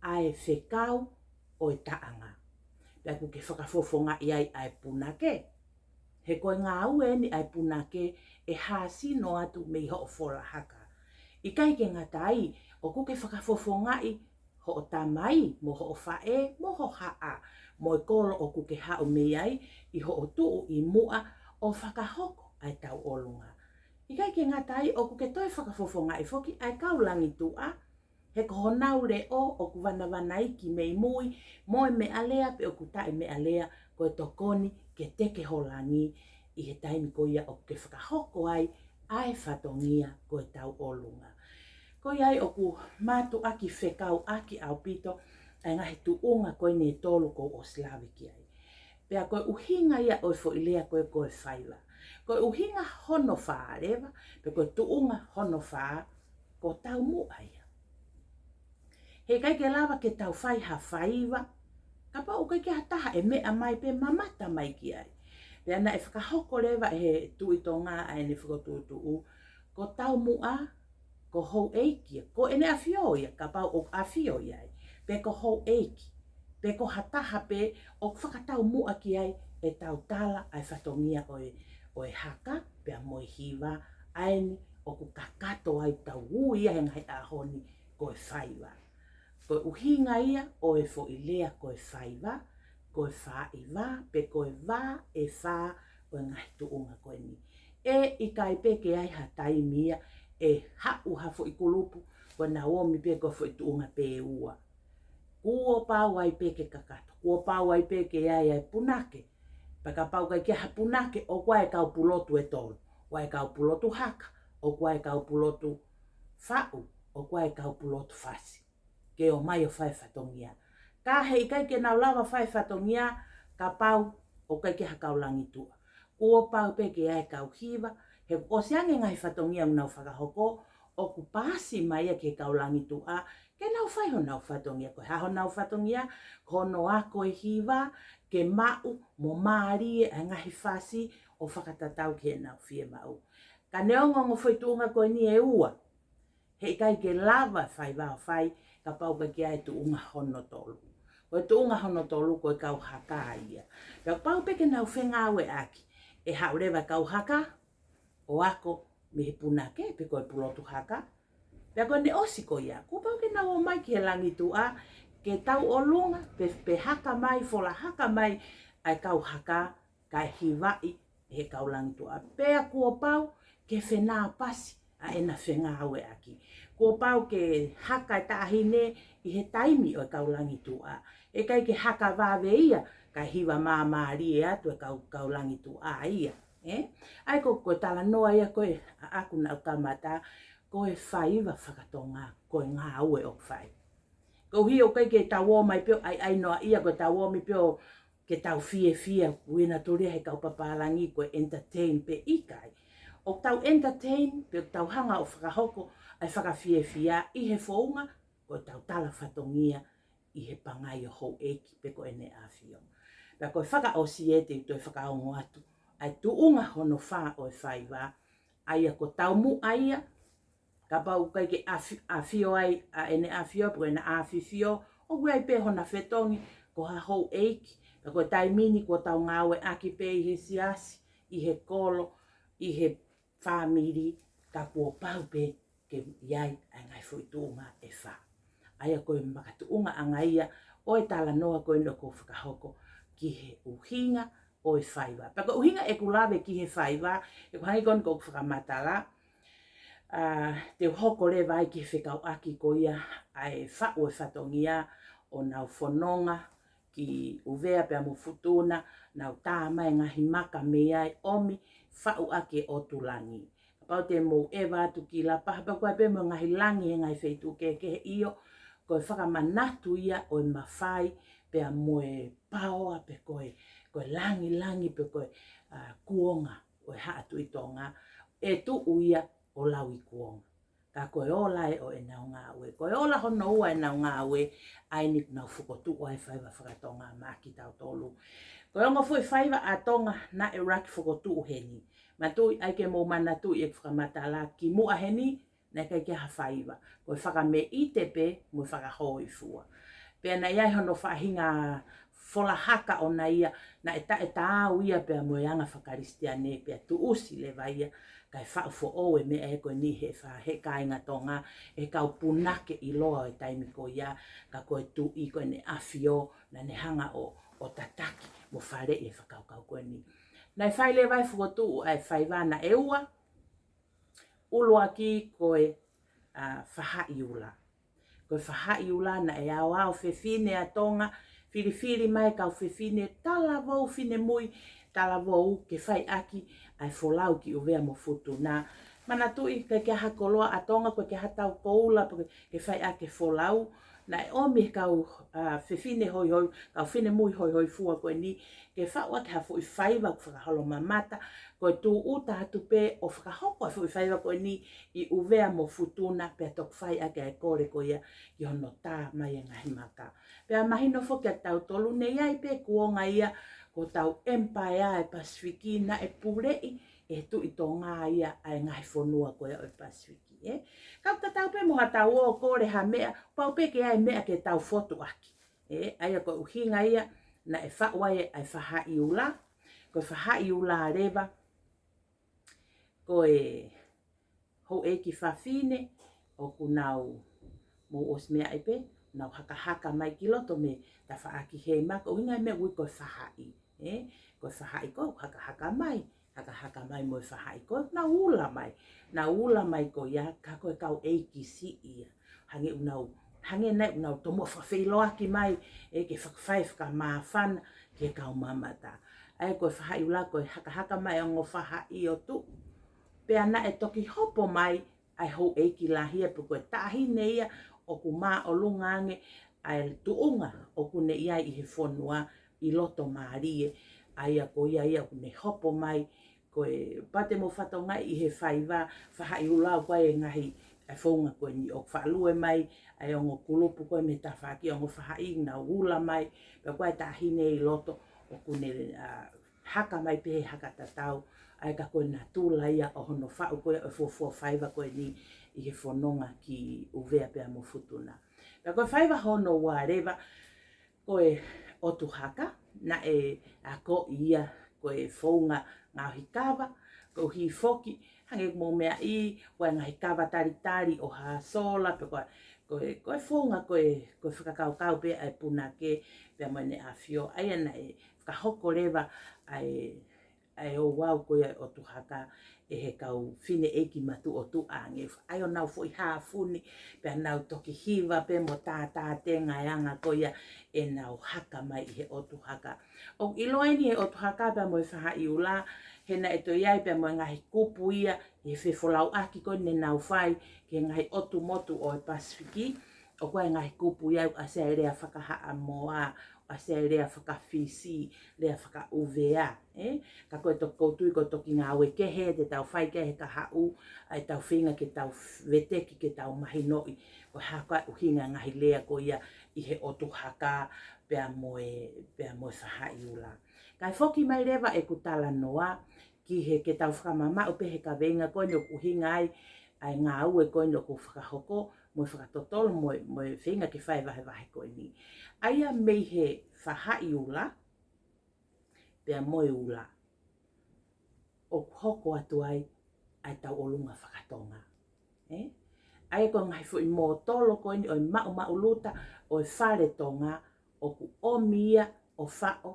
ʻa e fekau ʻo e taʻanga, pea ʻoku ke fakafofongaʻi ai ʻa e punake. He ko e ngāue eni ʻa e punake ʻe hāsino atu mei hoʻo fola haka. ʻIkai ke ngata ai, ʻoku ke fakafofongaʻi hoʻo tamai, mo hoʻo faʻē, mo ho haʻa, mo e kolo ʻoku ke haʻu mei ai, ʻi hoʻo tuʻu ʻi muʻa ʻo fakahoko ʻa e tauʻolunga. ʻIkai ke ngata ai, ʻoku ke toe fakafofongaʻi foki ʻa e kau langituʻa, he ko honau leʻo ʻoku vanavanaiki mei mui, mo e meʻalea pe ʻoku taʻemeʻalea, ko e tokoni ke teke ho langi ʻi he taimi ko ia ʻoku ke fakahoko ai ʻa e fatongia ko e tauʻolunga. Ko ia ai ʻoku mātuʻaki fekauʻaki ʻaupito ʻa e ngaahi tuʻunga ko eni ʻe tolu kuo u ʻosi lave ki ai. Pea ko e ʻuhinga ia ʻo e foʻi lea ko ē ko e faiva. Ko e ʻuhinga hono fā leva, pe ko e tuʻunga hono fā, ko taumuʻa ia. He ʻikai ke lava ke tau fai ha faiva kapau ʻoku ʻikai ke ha taha ʻe meʻa mai pe mamata mai ki ai. Pea naʻe fakahoko leva ʻe he Tuʻi Tonga ʻa ʻene fokotuʻutuʻu, ko taumuʻa, ko houʻeiki ia, ko ʻEne ʻAfio ia, kapau ʻoku ʻafio ia ai, pe ko houʻeiki, pe ko ha taha pē ʻoku fakataumuʻa ki ai ʻetau tala ʻa e fatongia ʻo e, ʻo e haka, pea mo e hiva, ʻa eni ʻoku kakato ai, tau ui ia he ngaahi ʻaho ni ko e faiva. Ko e ʻuhinga ia ʻo e foʻi lea ko e faiva, ko e faiva, pe ko e vā ʻe fā ʻo e ngaahi tuʻunga ko eni. ʻE ʻikai pē ke ʻi ai ha taimi ia ʻe haʻu ha foʻi kulupu, ko ʻenau omi pē ko e foʻi tuʻunga pē ʻe ua. Kuo pau ai pē ke kakato, kuo pau ai pē ke ʻi ai ʻa e punake. Pea kapau ʻoku ʻikai ke ʻi ai ha punake, ʻoku ʻi ai e kau pulotu ʻe tolu. ʻOku ʻi ai e kau pulotu haka, ʻoku ʻi ai e kau pulotu faʻu, ʻoku ʻi ai e kau pulotu fasi. Ke ō mai ʻo fai e fatongia. Ka he ʻikai ke nau lava fai e fatongia kapau ʻoku ʻikai ke ʻi ai ha kau langituʻa. Kuo pau pē ke ʻi ai e kau hiva, he ʻosi ange e ngaahi fatongia ʻoku nau fakahoko, ʻoku paasi mai ia ki he kau langituʻa ke nau fai honau fatongia. Ko e hā honau fatongia? Ko hono ako e hiva ke maʻu mo mālie ʻa e ngaahi fasi ʻo fakatatau ki heʻenau fiemaʻu. Ka neongo e ongo foʻi tuʻunga ko eni ʻe ua, he ʻikai ke lava e faiva ʻo fai kapau ʻoku ʻikai ke ʻi ai e tuʻunga hono tolu. Ko e tuʻunga hono tolu ko e kau haka ia. Pea pau pē ke nau fengāueʻaki. ʻE haʻu leva e kau haka ʻo ako mei he punake pe ko e pulotu haka. Pea ko ʻene ʻosi ko ia, kuo pau ke nau ō mai ki he langituʻa ke tauʻolunga, pe, pe haka mai, fola haka mai ʻa e kau haka, kae hivaʻi ʻe he kau langituʻa. Pea kuo pau ke fenāpasi ʻa ʻena fengāueʻaki. Kuo pau ke haka e taʻahine ʻi he taimi ʻo e kau langituʻa. ʻE ʻikai ke haka vave ia, kae hiva māmālie atu e kau, kau langituʻa ia. ʻE? ʻA ia ko, ko e talanoa ia ko ē ʻaʻaku naʻa ku kamata, ko e faiva fakatonga, ko e ngāue ʻoku fai. Koeʻuhi ʻoku ʻikai ke tau ō mai pē ʻo ʻaiʻai noa ia, ko e tau ō mai pē ʻo ke tau fiefia, ʻuhinga tōlia he kau papālangi ko e entertain pe ʻikai. ʻOku tau entertain, pe ʻoku tau hanga ʻo fakahoko ʻa e fakafiefia ʻi he founga ko e tau tala fatongia ʻi he pangai ʻo houʻeiki pe ko ʻEne ʻAfio. Pea ko e fakaʻosi ē te u toe fakaongo atu ʻa e tuʻunga hono fā ʻo e faiva, ʻa ia ko taumuʻa ia, kapau ʻoku ʻikai ke ʻafi-, ʻafio ai ʻa ʻEne ʻAfio, pe ko ʻEna ʻAfifio, ʻoku ʻi ai pē hona fetongi ko ha houʻeiki. Pea ko e taimi ni kuo tau ngāueʻaki pē ʻi he siasi, ʻi he kolo, ʻi he fāmili, ka kuo pau pē ke ʻi ai ʻa e ngaahi foʻi tuʻunga ʻe fā. ʻA ia ko e makatuʻungaʻanga ia ʻo e talanoa ko eni ʻoku ou fakahoko ki he ʻuhinga ʻo e faiva. Pea ko e ʻuhinga ʻeku lave ki he faiva, ʻeku hangē ko eni ʻoku ou fakamatala, ʻa, te u hoko leva ai ki he fekauʻaki ko ia ʻa e faʻu e fatongia, ʻo nau fononga ki ʻUvea pea mo Futuna, nau tā mai e ngaahi maka mei ai ʻomi faʻu ʻaki e ʻotu langi. Kapau te mou ʻeva atu ki Lapaha, pea ko e pē mo e ngaahi langi he ngaahi feituʻu kehekehe, ʻio, ko e fakamanatu ia ʻo e mafai pea mo e paoa pe ko e, ko e langilangi pe ko e, ā, kuonga ʻo e Haʻa Tuʻi Tonga, ʻe tuʻu ia ʻo lau ʻi kuonga. Ka ko e ola ē ʻo ʻenau ngāue. Ko e ola hono ua ʻenau ngāue, ʻa eni ʻoku nau fokotuʻu ai e faiva fakatonga maʻa kitautolu. Ko e ongo foʻi faiva ʻa Tonga naʻe ʻuluaki fokotuʻu heni. Manatuʻi, ʻai ke mou manatuʻi ʻeku fakamatala kimuʻa heni, naʻe ʻikai ke ʻi ai ha faiva. Ko e fakameʻite pē mo e fakahōifua. Pea naʻe ʻi ai hono faʻahinga fola haka ʻona ia, naʻe taʻetaau ia pea mo e anga fakakalisitiane, pea tuʻusi leva ia, kae faʻu foʻou e meʻa ē ko eni he fa-, he kāinga Tonga, ʻe he kau punake ʻiloa ʻo e taimi ko ia, ka ko e Tuʻi ko eni ʻAfio, naʻa ne hanga ʻo, ʻo tataki mo faleʻi e fakakaukau ko eni. Naʻe fai leva e fokotuʻu ʻa e faiva naʻe ua, ʻuluaki ko e, ā, fahaʻi ula. Ko e fahaʻi ula naʻe aoao fefine ʻa Tonga, filifili mai e kau fefine talavou, finemui talavou ke fai ʻaki ʻa e folau ki ʻUvea mo Futuna. Manatuʻi, ʻikai ke ʻi ai ha koloa ʻa Tonga, ʻikai ke ʻi ai ha tau koula, pe ke fai ʻaki e folau. Naʻe ʻomi e kau, ā, fefine hoihoi, kau finemui hoihoifua ko eni, ke faʻu ʻaki ha foʻi faiva ʻoku fakaholomamata, ko e tūʻuta atu pē ʻo fakahoko e foʻi faiva ko eni ʻi ʻUvea mo Futuna, pea toki fai ʻaki e kole ko ia ki hono tā mai e ngaahi maka. Pea mahino foki kiate kitautolu naʻe ʻi ai pē kuonga ia ko hotau empire ʻa e Pasifiki, naʻe puleʻi ʻe he Tuʻi Tonga ia ʻa e ngaahi fonua ko ia ʻo e Pasifiki, ē? Ka ʻoku tatau pē mo haʻatau ō ʻo kole ha meʻa, pau pē ke ʻi ai e meʻa ke tau fotu ʻaki. Ē, ʻa ia ko e ʻuhinga ia naʻe faʻu ai ʻa e fahaʻi ula. Ko e fahaʻi ula leva, ko e houʻeiki fafine ʻoku nau, mou ʻosi meaʻi pē, nau hakahaka mai ki loto mei he tafaʻaki hema, ko e ʻuhinga e meʻa ʻoku ui ko e fahaʻi, ē? Ko e fahaʻi ko ē ʻoku hakahaka mai, hakahaka mai mo e fahaʻi ko ē, nau ula mai, nau ula mai ko ia, ka ko e kau ʻeiki siʻi ia. Hangē ʻoku nau, hangē nai ʻoku nau tomuʻa fakafeʻiloaki mai, ē, ke fakafai fakamāfana ki he kau mamata. ʻA ia ko e fahaʻi ula ko e hakahaka mai e ongo fahaʻi ʻo tuʻu. Pea naʻe toki hopo mai ʻa e houʻeiki lahi ia pe ko e taʻahine ia ʻoku māʻolunga ange ʻa e tuʻunga ʻoku ne ʻi ai ʻi he fonua ʻi loto mālie. ʻA ia ko ia ia ʻoku ne hopo mai, ko e pate mo fatonga ʻi he faiva fahaʻi ula ʻoku ʻi ai e ngaahi, ʻa e founga ko eni ʻoku faʻa lue mai ʻa e ongo kulupu ko ē mei he tafaʻaki ongo fahaʻi, nau ula mai, pea ko e taʻahine ʻi loto ʻoku ne, ā, haka mai pē he haka tatau, ʻa ia ka ko e natula ia ʻo hono faʻu ko ia ʻo e fuofua faiva ko eni ʻi he fononga ki ʻUvea pea mo Futuna. Pea ko e faiva hono ua leva, ko e ʻotu haka, naʻe akoʻi ia ko e founga ngaohi kava, koeʻuhi foki, hangē ʻoku mou meaʻi, ko e ngaahi kava talitali ʻo ha sola, pe ko e, ko e, ko e founga ko e, ko e fakakaukau pē ʻa e punake pea mo ʻEne ʻAfio, ʻa ia naʻe fakahoko leva ʻa e, ʻa e ouau ko ia ʻo e ʻotu haka ʻe he kau fineʻeiki matuʻotuʻa ange, ʻa ia ʻo nau foʻi hāfuni, pea nau toki hiva pē mo tātātenga e anga ko ia ʻenau haka mai ʻi he ʻotu haka. ʻOku ʻiloa eni he ʻotu haka pea mo e fahaʻi ula, he naʻe toe ʻi ai pea mo e ngaahi kupu ia ʻi he fefolauʻaki ko ē ne nau fai ki he ngaahi ʻotu motu ʻo e Pasifiki, ʻoku ʻi ai e ngaahi kupu ia ʻoku ʻasi ai e lea faka-Haʻamoa, ʻasi ai e lea faka-Fisi, lea faka-ʻUvea, ē? Ka ko e toki ʻoku ou tui ko e toki ngāue kehe te tau fai ki ai he kahaʻu, ʻa ia tau feinga ke tau veteki ke tau mahinoʻi ko e hā ko ā e ʻuhinga e ngaahi lea ko ia ʻi he ʻotu haka pea mo e, pea mo e fahaʻi ula. Kae foki mai leva ʻeku talanoa ki he, ke tau fakamamaʻu pē he kaveinga ko eni ʻoku ʻuhinga ai ʻa e ngāue ko eni ʻoku fakahoko, mo e fakatotolo, mo e, mo e feinga ke fai e vahevahe ko eni. ʻA ia mei he fahaʻi ula pea mo e ula, ʻoku hoko atu ai ʻa e tauʻolunga fakatonga. Ē? ʻA ia ko e ngaahi foʻi mōtolo ko eni ʻo e maʻumaʻuluta ʻo e fale Tonga, ʻoku ʻomi ia ʻo faʻo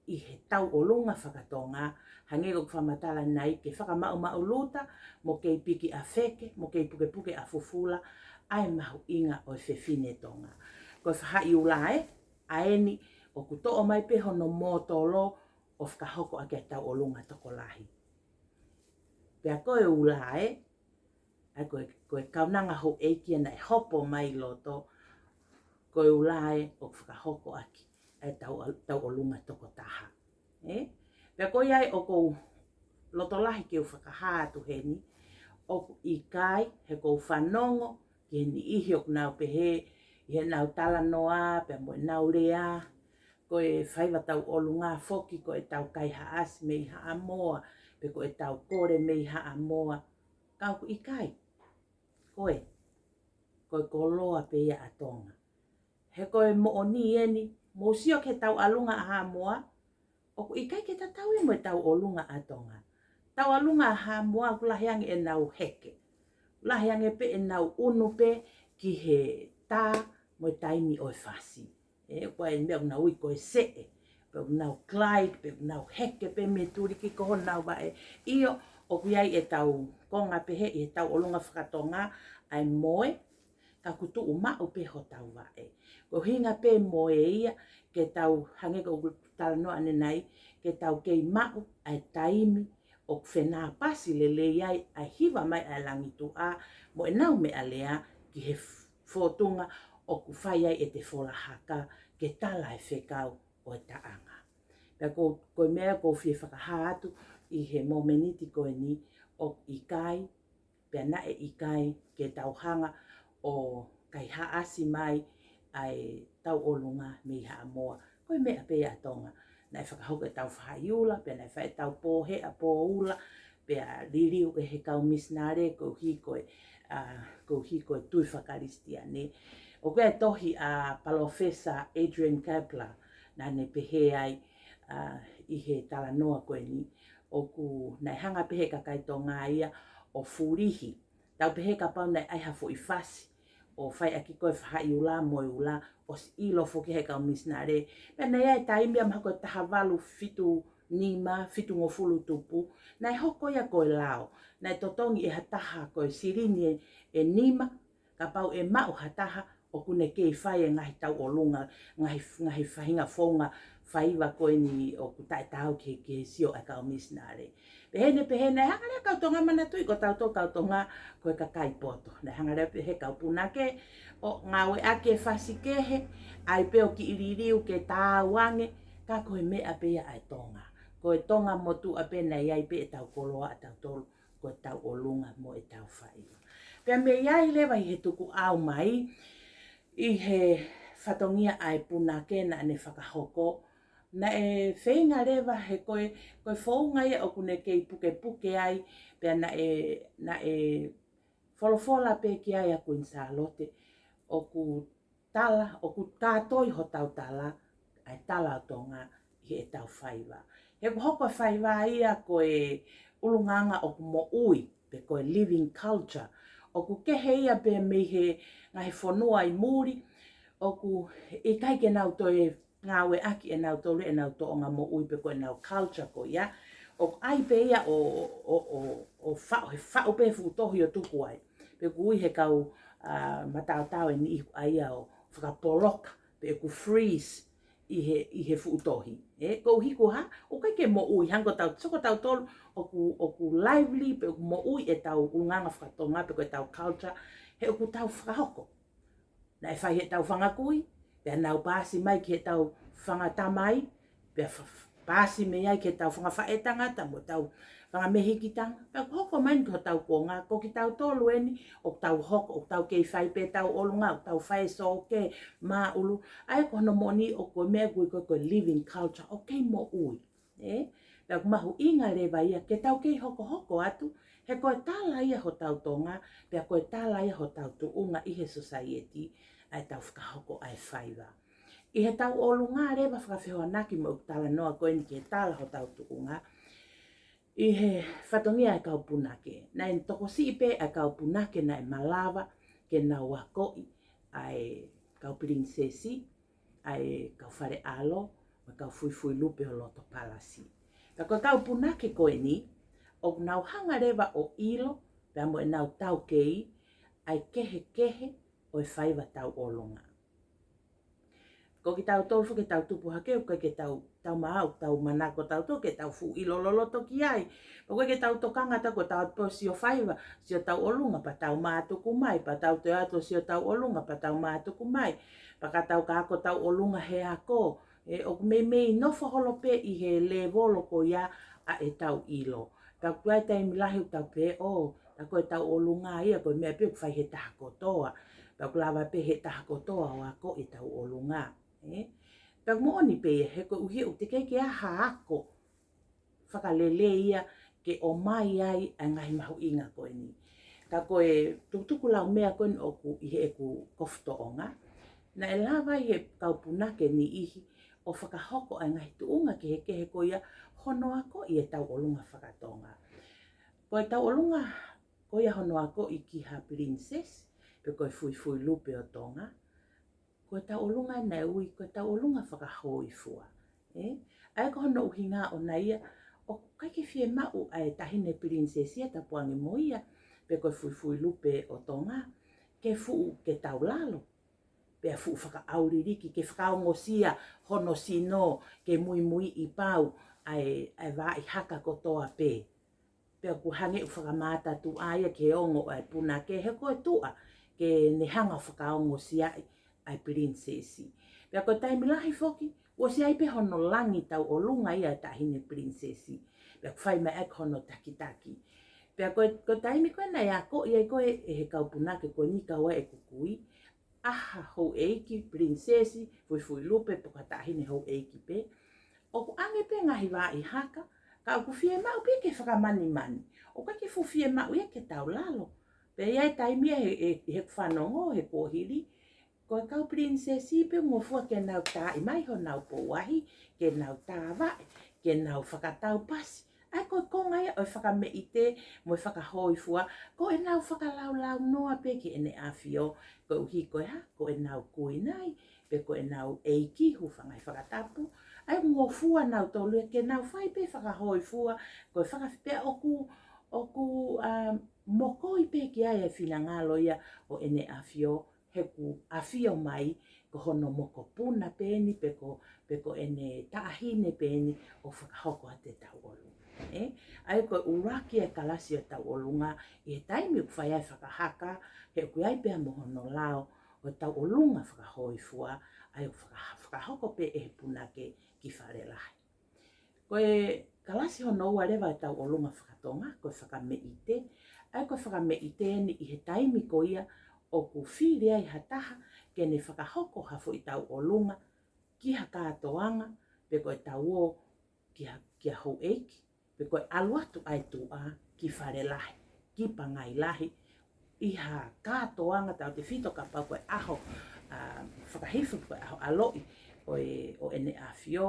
ʻi he tauʻolunga fakatonga, hangē ko ʻeku fakamatala nai, ke fakamaʻumaʻuluta, mo kei piki ʻa feke, mo kei pukepuke ʻa fufula ʻa e mahuʻinga ʻo e fefine Tonga. Ko e fahaʻi ula ē, ʻa eni ʻoku toʻo mai pē hono mōtolo ʻo fakahoko ʻaki ʻetau ʻolunga tokolahi. Pea ko e ula ē, ʻa ko e, ko e kaunanga houʻeiki ʻa naʻe hopo mai loto, ko e ula ē ʻoku fakahoko ʻaki ʻetau, tau ʻolunga tokotaha. Ē? Pea ko ia ai ʻoku ou loto lahi ke u fakahā atu heni, ʻoku ʻikai, he ʻoku ou fanongo ki he niʻihi ʻoku nau pehē ʻi heʻenau talanoa, pea mo ʻenau lea, ko e faiva tau ʻolunga foki ko ʻetau kaihaʻasi mei Haʻamoa, pe ko ʻetau kole mei Haʻamoa. Ka ʻoku ʻikai. Ko e, ko e koloa pē ia ʻa Tonga. He ko e moʻoni eni, mou sio ki heʻetau ʻalunga ʻa Haʻamoa, ʻoku ʻikai ke tatau ia mo ʻetau ʻolunga ʻa Tonga. Tau ʻalunga ʻa Haʻamoa ʻoku lahi ange ʻenau heke. Lahi ange pē ʻenau ʻunu pē ki he tā mo e taimi ʻo e fasi. Ē, ko e meʻa ʻoku nau ui ko e seʻe, pe ʻoku nau glide, pe ʻoku nau heke pē mei tuliki ko honau vaʻe. ʻIo, ʻoku ʻi ai ʻetau konga pehē ʻi heʻetau ʻolunga fakatonga ʻa e moe, ka ʻoku tuʻu maʻu pē hotau vaʻe. Ko e ʻuhinga pē moe ia, ke tau hangē ko ʻeku talanoa ʻanenai, ke tau kei maʻu ʻa e taimi ʻoku fenāpasi lelei ai ʻa e hiva mai ʻa e langituʻa mo ʻenau meʻalea ki he f-, fōtunga ʻoku fai ai ʻete fola haka ke tala e fekau ʻo e taʻanga. Pea ko, ko e meʻa ʻoku ou fie fakahā atu ʻi he momeniti ko eni, ʻoku ʻikai, pea naʻe ʻikai ke tau hanga ʻo kaihaʻasi mai ʻa ʻetau ʻolunga mei Haʻamoa. Ko e meʻa pē ia ʻa Tonga. Naʻe fakahoko ʻetau fahaʻi ula, pea naʻe fai ʻetau pōheʻa pōula, pea liliu ʻe he kau misinale koeʻuhi ko e, ʻa, koeʻuhi ko e tui fakakalisitiane. ʻOku ʻi ai e tohi ʻa Palōfesa Adrian Kabler, naʻa ne pehē ai, ʻa, ʻi he talanoa ko eni, ʻoku naʻe hanga pē he kakai Tonga ia ʻo fulihi. Tau pehē kapau naʻe ʻi ai ha foʻi fasi ʻo fai ʻaki ko e fahaʻi ula mo e ula, ʻosi ʻilo foki he kau misinale. Pea naʻe ʻi ai e taimi ia mahalo ko e taha valu fitu nima, fitungofulu tupu, naʻe hoko ia ko e lao. Naʻe totongi ʻe ha taha ko e silini ʻe, ʻe nima, kapau ʻe maʻu ha taha ʻoku ne kei fai e ngaahi tau ʻolunga, ngaahi, ngaahi faʻahinga founga faiva ko eni ʻoku taʻetaau ki, ki he sio ʻa e kau misinale. Pehē ni, pehē ni, hanga leva kau Tonga manatuʻi ko tautolu kau Tonga ko e kakai poto. Naʻe hanga leva pē he kau punake ʻo ngāueʻaki e fasi kehe, ʻai pē ʻo kiʻi liliu ke taau ange, ka ko e meʻa pē ia ʻa e Tonga. Ko e Tonga motuʻa pē naʻe ʻi ai pē ʻetau koloa ʻatautolu, ko ʻetau ʻolunga mo ʻetau faiva. Pea mei ai leva ʻi he tukuʻau mai, ʻi he fatongia ʻa e punake naʻa ne fakahoko, naʻe feinga leva he ko e, ko e founga ia ʻoku ne kei pukepuke ai, pea naʻe, naʻe folofola pē ki ai ʻa Kuini Sālote, ʻoku tala, ʻoku kātoi hotau tala, ʻa e tala ʻo Tonga ʻi heʻetau faiva. He ʻoku hoko e faiva ia ko e ʻulungaanga ʻoku moʻui, pe ko e living culture. ʻOku kehe ia pē mei he ngaahi fonua ʻi muli, ʻoku ʻikai ke nau toe ngāueʻaki ʻe nautolu ʻenau tōʻonga moʻui pe ko ʻenau culture ko ia. ʻOku ʻai pē ia ʻo, ʻo, ʻo, ʻo faʻu, he faʻu pē fuʻu tohi ʻo tuku ai. Pe ʻoku ui he kau, ʻa, mataotao ʻe niʻihi ʻa ia ʻo fakapoloka, pe ʻoku freeze ʻi he, ʻi he fuʻu tohi. Ē, koeʻuhi ko e hā, ʻoku ʻikai ke moʻui, hangē ko tau, sio ko tautolu, ʻoku, ʻoku lively, pe ʻoku moʻui ʻetau ʻulungaanga fakatonga, pe ko ʻetau culture, he ʻoku tau fakahoko. Naʻe fai heʻetau fanga kui, pea nau paasi mai ki heʻetau fanga tamai, pea fa-, fa-, paasi mei ai ki heʻetau fanga faʻētangata mo ʻetau fanga mehikitanga. Pea ʻoku hoko mai eni ki hotau kuonga, ko kitautolu eni, ʻoku tau hoko, ʻoku tau kei fai pē ʻetau ʻolunga, ʻoku tau fai e sōkē, māʻulu. ʻA ia ko hono moʻoni ʻoku ko e meʻa ʻoku ui ko e, ko e living culture, ʻoku kei moʻui. Ē? Pea ʻoku mahuʻinga leva ia ke tau kei hokohoko atu, he ko e tala ia hotau Tonga, pea ko e tala ia hotau tuʻunga ʻi he society, ʻa ʻetau fakahoko ʻa e faiva. ʻI heʻetau ʻolunga leva fakafehoanaki mo ʻeku talanoa ko eni ki he tala hotau tuʻunga, ʻi he fatongia ʻa e kau punake. Naʻe tokosiʻi pē ʻa e kau punake naʻe malava ke nau akoʻi ʻa e kau pilinisesi, ʻa e kau fale ʻalo, mo e kau fuifui lupe ʻo loto palasi. Ka ko e kau punake ko eni, ʻoku nau hanga leva ʻo ʻilo, pea mo ʻenau taukei, ʻa e kehekehe ʻo e faiva tau ʻolunga. Ko kitautolu foki ke tau tupu hake, ʻoku ʻikai ke tau, tau maʻu, tau manako tautolu ke tau fuʻu ʻilo loloto ki ai. Pea ʻoku ʻikai ke tau tokanga atu ko ʻetau ʻalu pē ʻo sio faiva, sio tauʻolunga, pea tau mātuku mai, pea tau toe ʻalu ʻo sio tauʻolunga, pea tau mātuku mai. Pea ka tau ka ako tauʻolunga he ako, ē, ʻoku meimei nofo holo pē ʻi he lēvolo ko ia ʻa ʻetau ʻilo. Pea ʻoku ʻi ai e taimi lahi ʻoku tau pehē, ʻō, tā ko e tauʻolunga ia ko e meʻa pē ʻoku fai ʻe he taha kotoa. Pea ʻoku lava pē ʻe he taha kotoa ʻo akoʻi e tauʻolunga. Ē? Pea ʻoku moʻoni pē ia, he koeʻuhi ʻoku teʻeki ai ke ʻi ai ha ako fakalelei ia ke ʻomai ai ʻa e ngaahi mahuʻinga ko eni. Ka ko e tukutuku laumea ko eni ʻoku ʻi heʻeku kofu tōʻonga, naʻe lava ʻe he kau punake niʻihi ʻo fakahoko ʻa e ngaahi tuʻunga kehekehe ko ia hono akoʻi e tauʻolunga faka-Tonga. Ko e tauʻolunga ko ia hono akoʻi ki ha pilinisesi, pe ko e fuifui lupe ʻo Tonga, ko e tauʻolunga naʻe ui ko e tauʻolunga fakahōifua. Ē? ʻA ia ko hono ʻuhinga ʻona ia, ʻoku ʻikai ke fiemaʻu ʻa e taʻahine pilinisesi ia, tapu ange mo ia, pe ko e fuifui lupe ʻo Tonga, ke fuʻu, ke taulalo, pea fuʻu fakaʻauliliki, ke fakaongosia hono sino, ke muimuiʻi pau ʻa e, ʻa e vaʻi haka kotoa pē. Pea ʻoku hangē ʻoku fakamātā tuʻa ia ki he ongo ʻa e punake, he ko e tuʻa ke ne hanga ʻo fakaongosiaʻi ʻa e pilinisesi. Pea ko e taimi lahi foki, kuo ʻosi ʻi ai pē hono langi tauʻolunga ia ʻa e taʻahine pilinisesi. Pea ʻoku fai mai ʻaki hono takitaki. Pea ko e, ko e taimi ko ē naʻe akoʻi ai ko ē ʻe he kau punake ko eni, kau ai ʻeku kui, ʻa ha houʻeiki, pilinisesi, fuifui lupe, pe ko ha taʻahine houʻeiki pē, ʻoku ʻange pē ngaahi vaʻi haka, ka ʻoku fiemaʻu pē ke fakamanimani. ʻOku ʻikai ke fuʻu fiemaʻu ia ke taulalo. Pea ʻi ai e taimi ia he, he, heʻeku fanongo he kuohili, ko e kau pilinisesi pē ngofua ke nau taaʻi mai honau pou ahi, ke nau tāvaʻe, ke nau fakataupasi. ʻA ia ko e konga ia ʻo e fakameʻite mo e fakahōifua, ko ʻenau fakalaulaunoa pē ki heʻene ʻAfio, koeʻuhi ko e hā, ko ʻenau kuini, pe ko ʻenau ʻeiki, hūfanga he fakatapu. ʻA ia ngofua nautolu ia ke nau fai pē fakahōifua, ko e faka-, pea ʻoku, ʻoku, ā, mokoi pē ki ai e finangalo ia ʻo ʻene ʻAfio, he ʻoku ʻafio mai ko hono mokopuna pē eni, pe ko, pe ko ʻene taʻahine pē eni ʻo fakahoko atu e tauʻolunga. Ē? ʻA ia ko e ʻuluaki e kalasi ʻo e tauʻolunga ʻi he taimi ʻoku fai ai e fakahaka, he ʻoku ʻi ai pea mo hono lao ʻo e tauʻolunga fakahōifua, ʻa ia ʻoku faka-, fakahoko pē ʻe he punake ki Falelahi. Ko e kalasi hono ua leva e tauʻolunga faka-Tonga, ko e fakameʻite. ʻA ia ko e fakameʻite eni ʻi he taimi ko ia ʻoku fili ai ha taha ke ne fakahoko ha foʻi tauʻolunga ki ha kātoanga, pe ko e tau ō ki ha, ki ha houʻeiki, pe ko e ʻalu atu ʻa e tuʻa ki Falelahi, ki Pangai Lahi, ʻi ha kātoanga, tautefito kapau ko e ʻaho, ā, fakahifo, ko e ʻaho ʻaloʻi ʻo e, ʻo ʻene ʻAfio,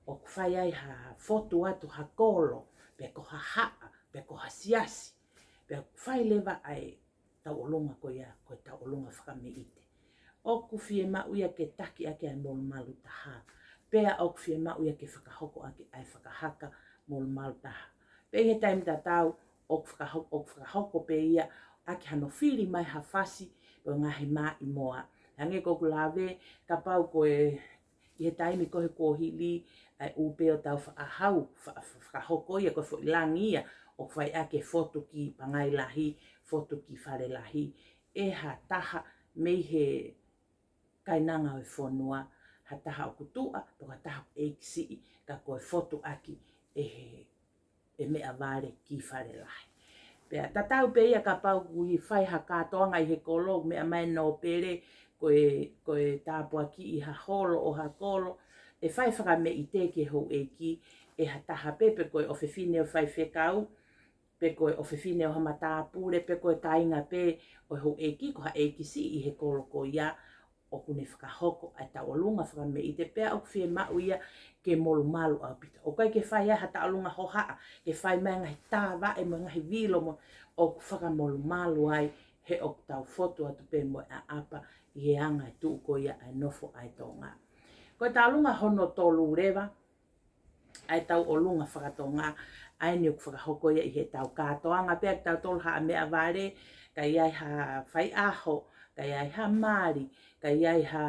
ʻoku fai ai ha fotu atu ha kolo, pe ko ha haʻa, pe ko ha siasi, pea fai leva ʻa e tauʻolunga ko ia, ko e tauʻolunga fakameʻite. ʻOku fiemaʻu ia ke taki ʻaki ʻa e molumalu taha. Pea ʻoku fiemaʻu ia ke fakahoko ʻaki ʻa e fakahaka molumalu taha. Pea ʻi he taimi tatau, ʻoku fakaho-, ʻoku fakahoko pē ia ʻaki hano fili mai ha fasi, pe ko e ngaahi maʻimoa. Hangē ko ʻeku lave, kapau ko e ʻi he taimi ko ē he kuohili, ʻa e ʻū pē ʻo tau faʻahau, fa-, fa-, fakahoko ia ko e foʻi langi ia, ʻoku fai ʻaki e fotu ki Pangai Lahi, fotu ki Falelahi, ʻe ha taha mei he kainanga ʻo e fonua, ha taha ʻoku tuʻa, pe ko ha taha ʻoku ʻeiki siʻi, ka ko e fotu ʻaki ʻe he ʻe meʻavale ki Falelahi. Pea tatau pē ia kapau ʻoku ʻi fai ha kātoanga ʻi he kolo, meʻa mai nōpele, ko e, ko e tāpuakiʻi ha holo ʻo ha kolo, ʻe fai fakameʻite ki he houʻeiki, ʻe ha taha pē, pe ko e ʻofefine ʻo e faifekau, pe ko e ʻofefine ʻo ha matāpule, pe ko e kāinga pē ʻo e houʻeiki, ko ha ʻeiki siʻi ʻi he kolo ko ia, ʻoku ne fakahoko ʻa e tauʻolunga fakameʻite pea ʻoku fiemaʻu ia ke molumalu ʻaupito. ʻOku ʻikai ke fai ai ha tauʻolunga hohaʻa, ke fai mai ngaahi tāvaʻe mo e ngaahi vilo mo, ʻoku fakamolumalu ai he ʻoku tau fotu atu pē mo e ʻaʻapa ʻi he anga e tuʻu ko ia ʻa e nofo ʻa e Tonga. Ko e tauʻolunga hono tolu leva, ʻa e tauʻolunga faka-Tonga, ʻa eni ʻoku fakahoko ia ʻi he tau kātoanga pē ʻa kitautolu haʻa meʻavale, ka ʻi ai ha faiʻaho, ka ʻi ai ha mali, ka ʻi ai ha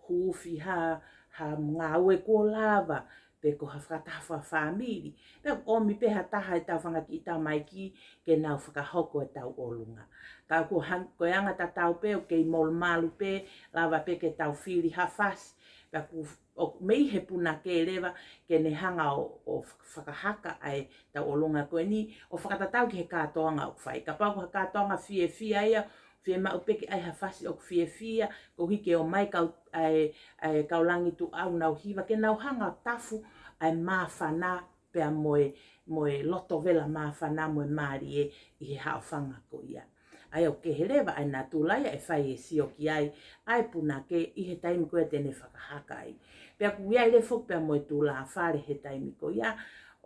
huufi ha, ha ngāue kuo lava, pe ko ha fakataha fakafāmili. Pea ʻoku ʻomi pē ha taha ʻetau fanga kiʻi tamaiki ke nau fakahoko ʻetau ʻolunga. Ka ʻoku hang-, ko e anga tatau pē ʻoku kei molumalu pē, lava pē ke tau fili ha fasi. Pea ʻoku, ʻoku mei he punake leva ke ne hanga ʻo, ʻo fakahaka ʻa ʻetau ʻolunga ko eni, ʻo fakatatau ki he kātoanga ʻoku fai. Kapau ko ha kātoanga fiefia ia, fiemaʻu pē ke ʻai ha fasi ʻoku fiefia, koeʻuhi ke ʻomai kau, ʻa e, ʻa e kau langi tuʻa ʻoku nau hiva, ke nau hanga ʻo tafu ʻa e māfana pea mo e, mo e loto vela māfana mo e mālie ʻi he haʻofanga ko ia. ʻA ia ʻoku kehe leva ʻa e natula ia ʻe fai e sio ki ai ʻa e punake ʻi he taimi ko ia te ne fakahaka ai. Pea ʻoku ʻi ai leva foki pea mo e tulāfale he taimi ko ia,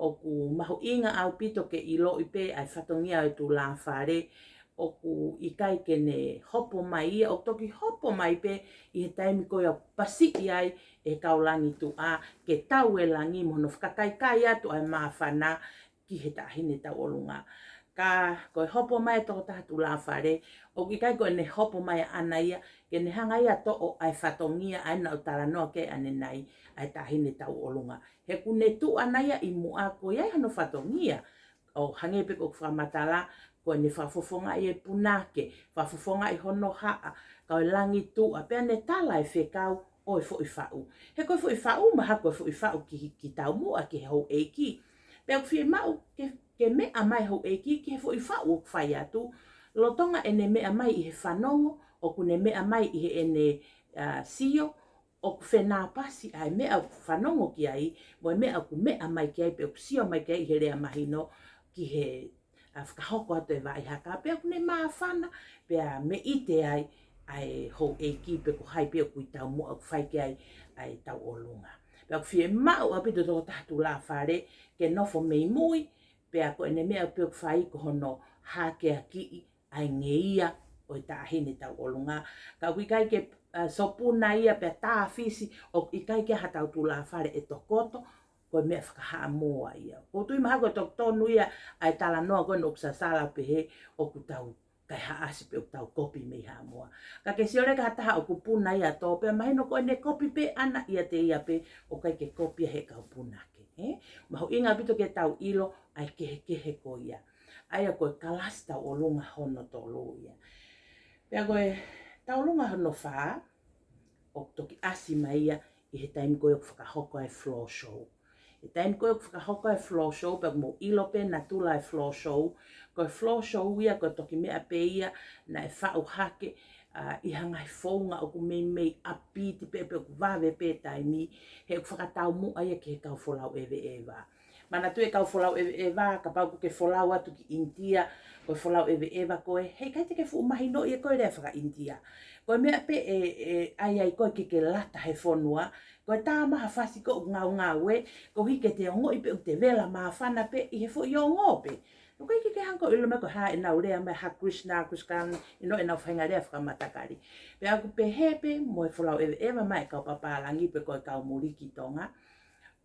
ʻoku mahuʻinga ʻaupito ke ʻiloʻi pē ʻa e fatongia ʻo e tulāfale, ʻoku ʻikai ke ne hopo mai ia, ʻoku toki hopo mai pē ʻi he taimi ko ia ʻoku pasiʻi ai e kau langi tuʻa ke tau e langi mo hono fakakaikai atu ʻa e māfana ki he taʻahine tauʻolunga. Ka ko e hopo mai e tokotaha tulāfale, ʻoku ʻikai ko ʻene hopo mai ʻaʻana ia ke ne hanga ia ʻo toʻo ʻa e fatongia ʻa ē naʻa ku talanoa ki ai ʻanenai, ʻa e taʻahine tauʻolunga. He ʻoku ne tuʻu ʻana ia ʻi muʻa, ko ia hono fatongia. ʻO hangē pē ko ʻeku fakamatala, ko ʻene fakafofongaʻi e punake, fakafofongaʻi hono haʻa, kau e langi tuʻa, pea ne tala e fekau ʻo e foʻi faʻu. He ko e foʻi faʻu, mahalo ko e foʻi faʻu ki, ki taumuʻa ki he houʻeiki. Pea ʻoku fiemaʻu ke, ke meʻa mai e houʻeiki ki he foʻi faʻu ʻoku fai atu, lolotonga ʻene meʻa mai ʻi he fanongo, ʻoku ne meʻa mai ʻi heʻene, ʻa, sio, ʻoku fenāpasi ʻa e meʻa ʻoku fanongo ki ai, mo e meʻa ʻoku meʻa mai ki ai, pe ʻoku sio mai ki ai ʻi he lea mahino ki he, ʻa, fakahoko atu e vaʻi haka, pea ʻoku ne māfana, pea meʻite ai ʻa e houʻeiki pe ko hai pē ʻoku ʻi taumuʻa ʻoku fai ki ai ʻa e tauʻolunga. Pea ʻoku fiemaʻu ʻaupito e tokotaha tulāfale ke nofo mei mui, pea ko ʻene meʻa pē ʻoku fai ko hono hākeakiʻi ʻa e ngeia ʻo e taʻahine tauʻolunga. Ka ʻoku ʻikai ke, ʻa, sopuna ia pea tāfisi, ʻoku ʻikai ke ʻi ai haʻatau tulāfale ʻe tokoto, ko e meʻa fakahaʻamoa ia. ʻOku ou tui mahalo ko e tokotonu ia ʻa e talanoa ko eni ʻoku sasala pehē ʻoku tau kaihaʻasi pe ʻoku tau kopi mei Haʻamoa. Ka ke sio leva ki ha taha ʻoku puna ia ʻo tō pea mahino ko ʻene kopi pē ʻana ʻiate ia pē, ʻoku ʻikai ke kopi ia he kau punake, ē? Mahuʻinga ʻaupito ke tau ʻilo ʻa e kehekehe ko ia. ʻA ia ko e kalasi tauʻolunga hono tolu ia. Pea ko e tauʻolunga hono fā, ʻoku toki ʻasi mai ia ʻi he taimi ko ē ʻoku fakahoko ai e floor show. ʻI he taimi ko ē ʻoku fakahoko ai e floor show, pea ʻoku mou ʻilo pē natula e floor show. Ko e floor show ia, ko e toki meʻa pē ia naʻe faʻu hake, ʻa, ʻi ha ngaahi founga ʻoku meimei ʻapiti pē, pe ʻoku vave pē taimi, he ʻoku fakataumuʻa ia ki he kau folau ʻeveʻeva. Manatuʻi e kau folau ʻeveʻeva, kapau ʻoku ke folau atu ki ʻInitia, ko e folau ʻeveʻeva ko ē, heʻikai te ke fuʻu mahinoʻi ʻe koe e lea fakaʻinitia. Ko e meʻa pē ʻe, ʻe ʻai ai koe ke ke lata he fonua, ko e tā mai ha fasi ko ē ʻoku ngaungaue, koeʻuhi ke te ongoʻi pē ʻoku te vela māfana pē ʻi he foʻi ongo pē. ʻOku ʻikai ke ke hanga ʻo ʻilo mai ko e hā ʻenau lea mai, ha Krishna, Krishna, ʻenau, ʻenau faʻahinga lea fakamatakali. Pea ʻoku pehē pē mo e folau ʻeveʻeva mai e kau papālangi pe ko e kau muliki Tonga.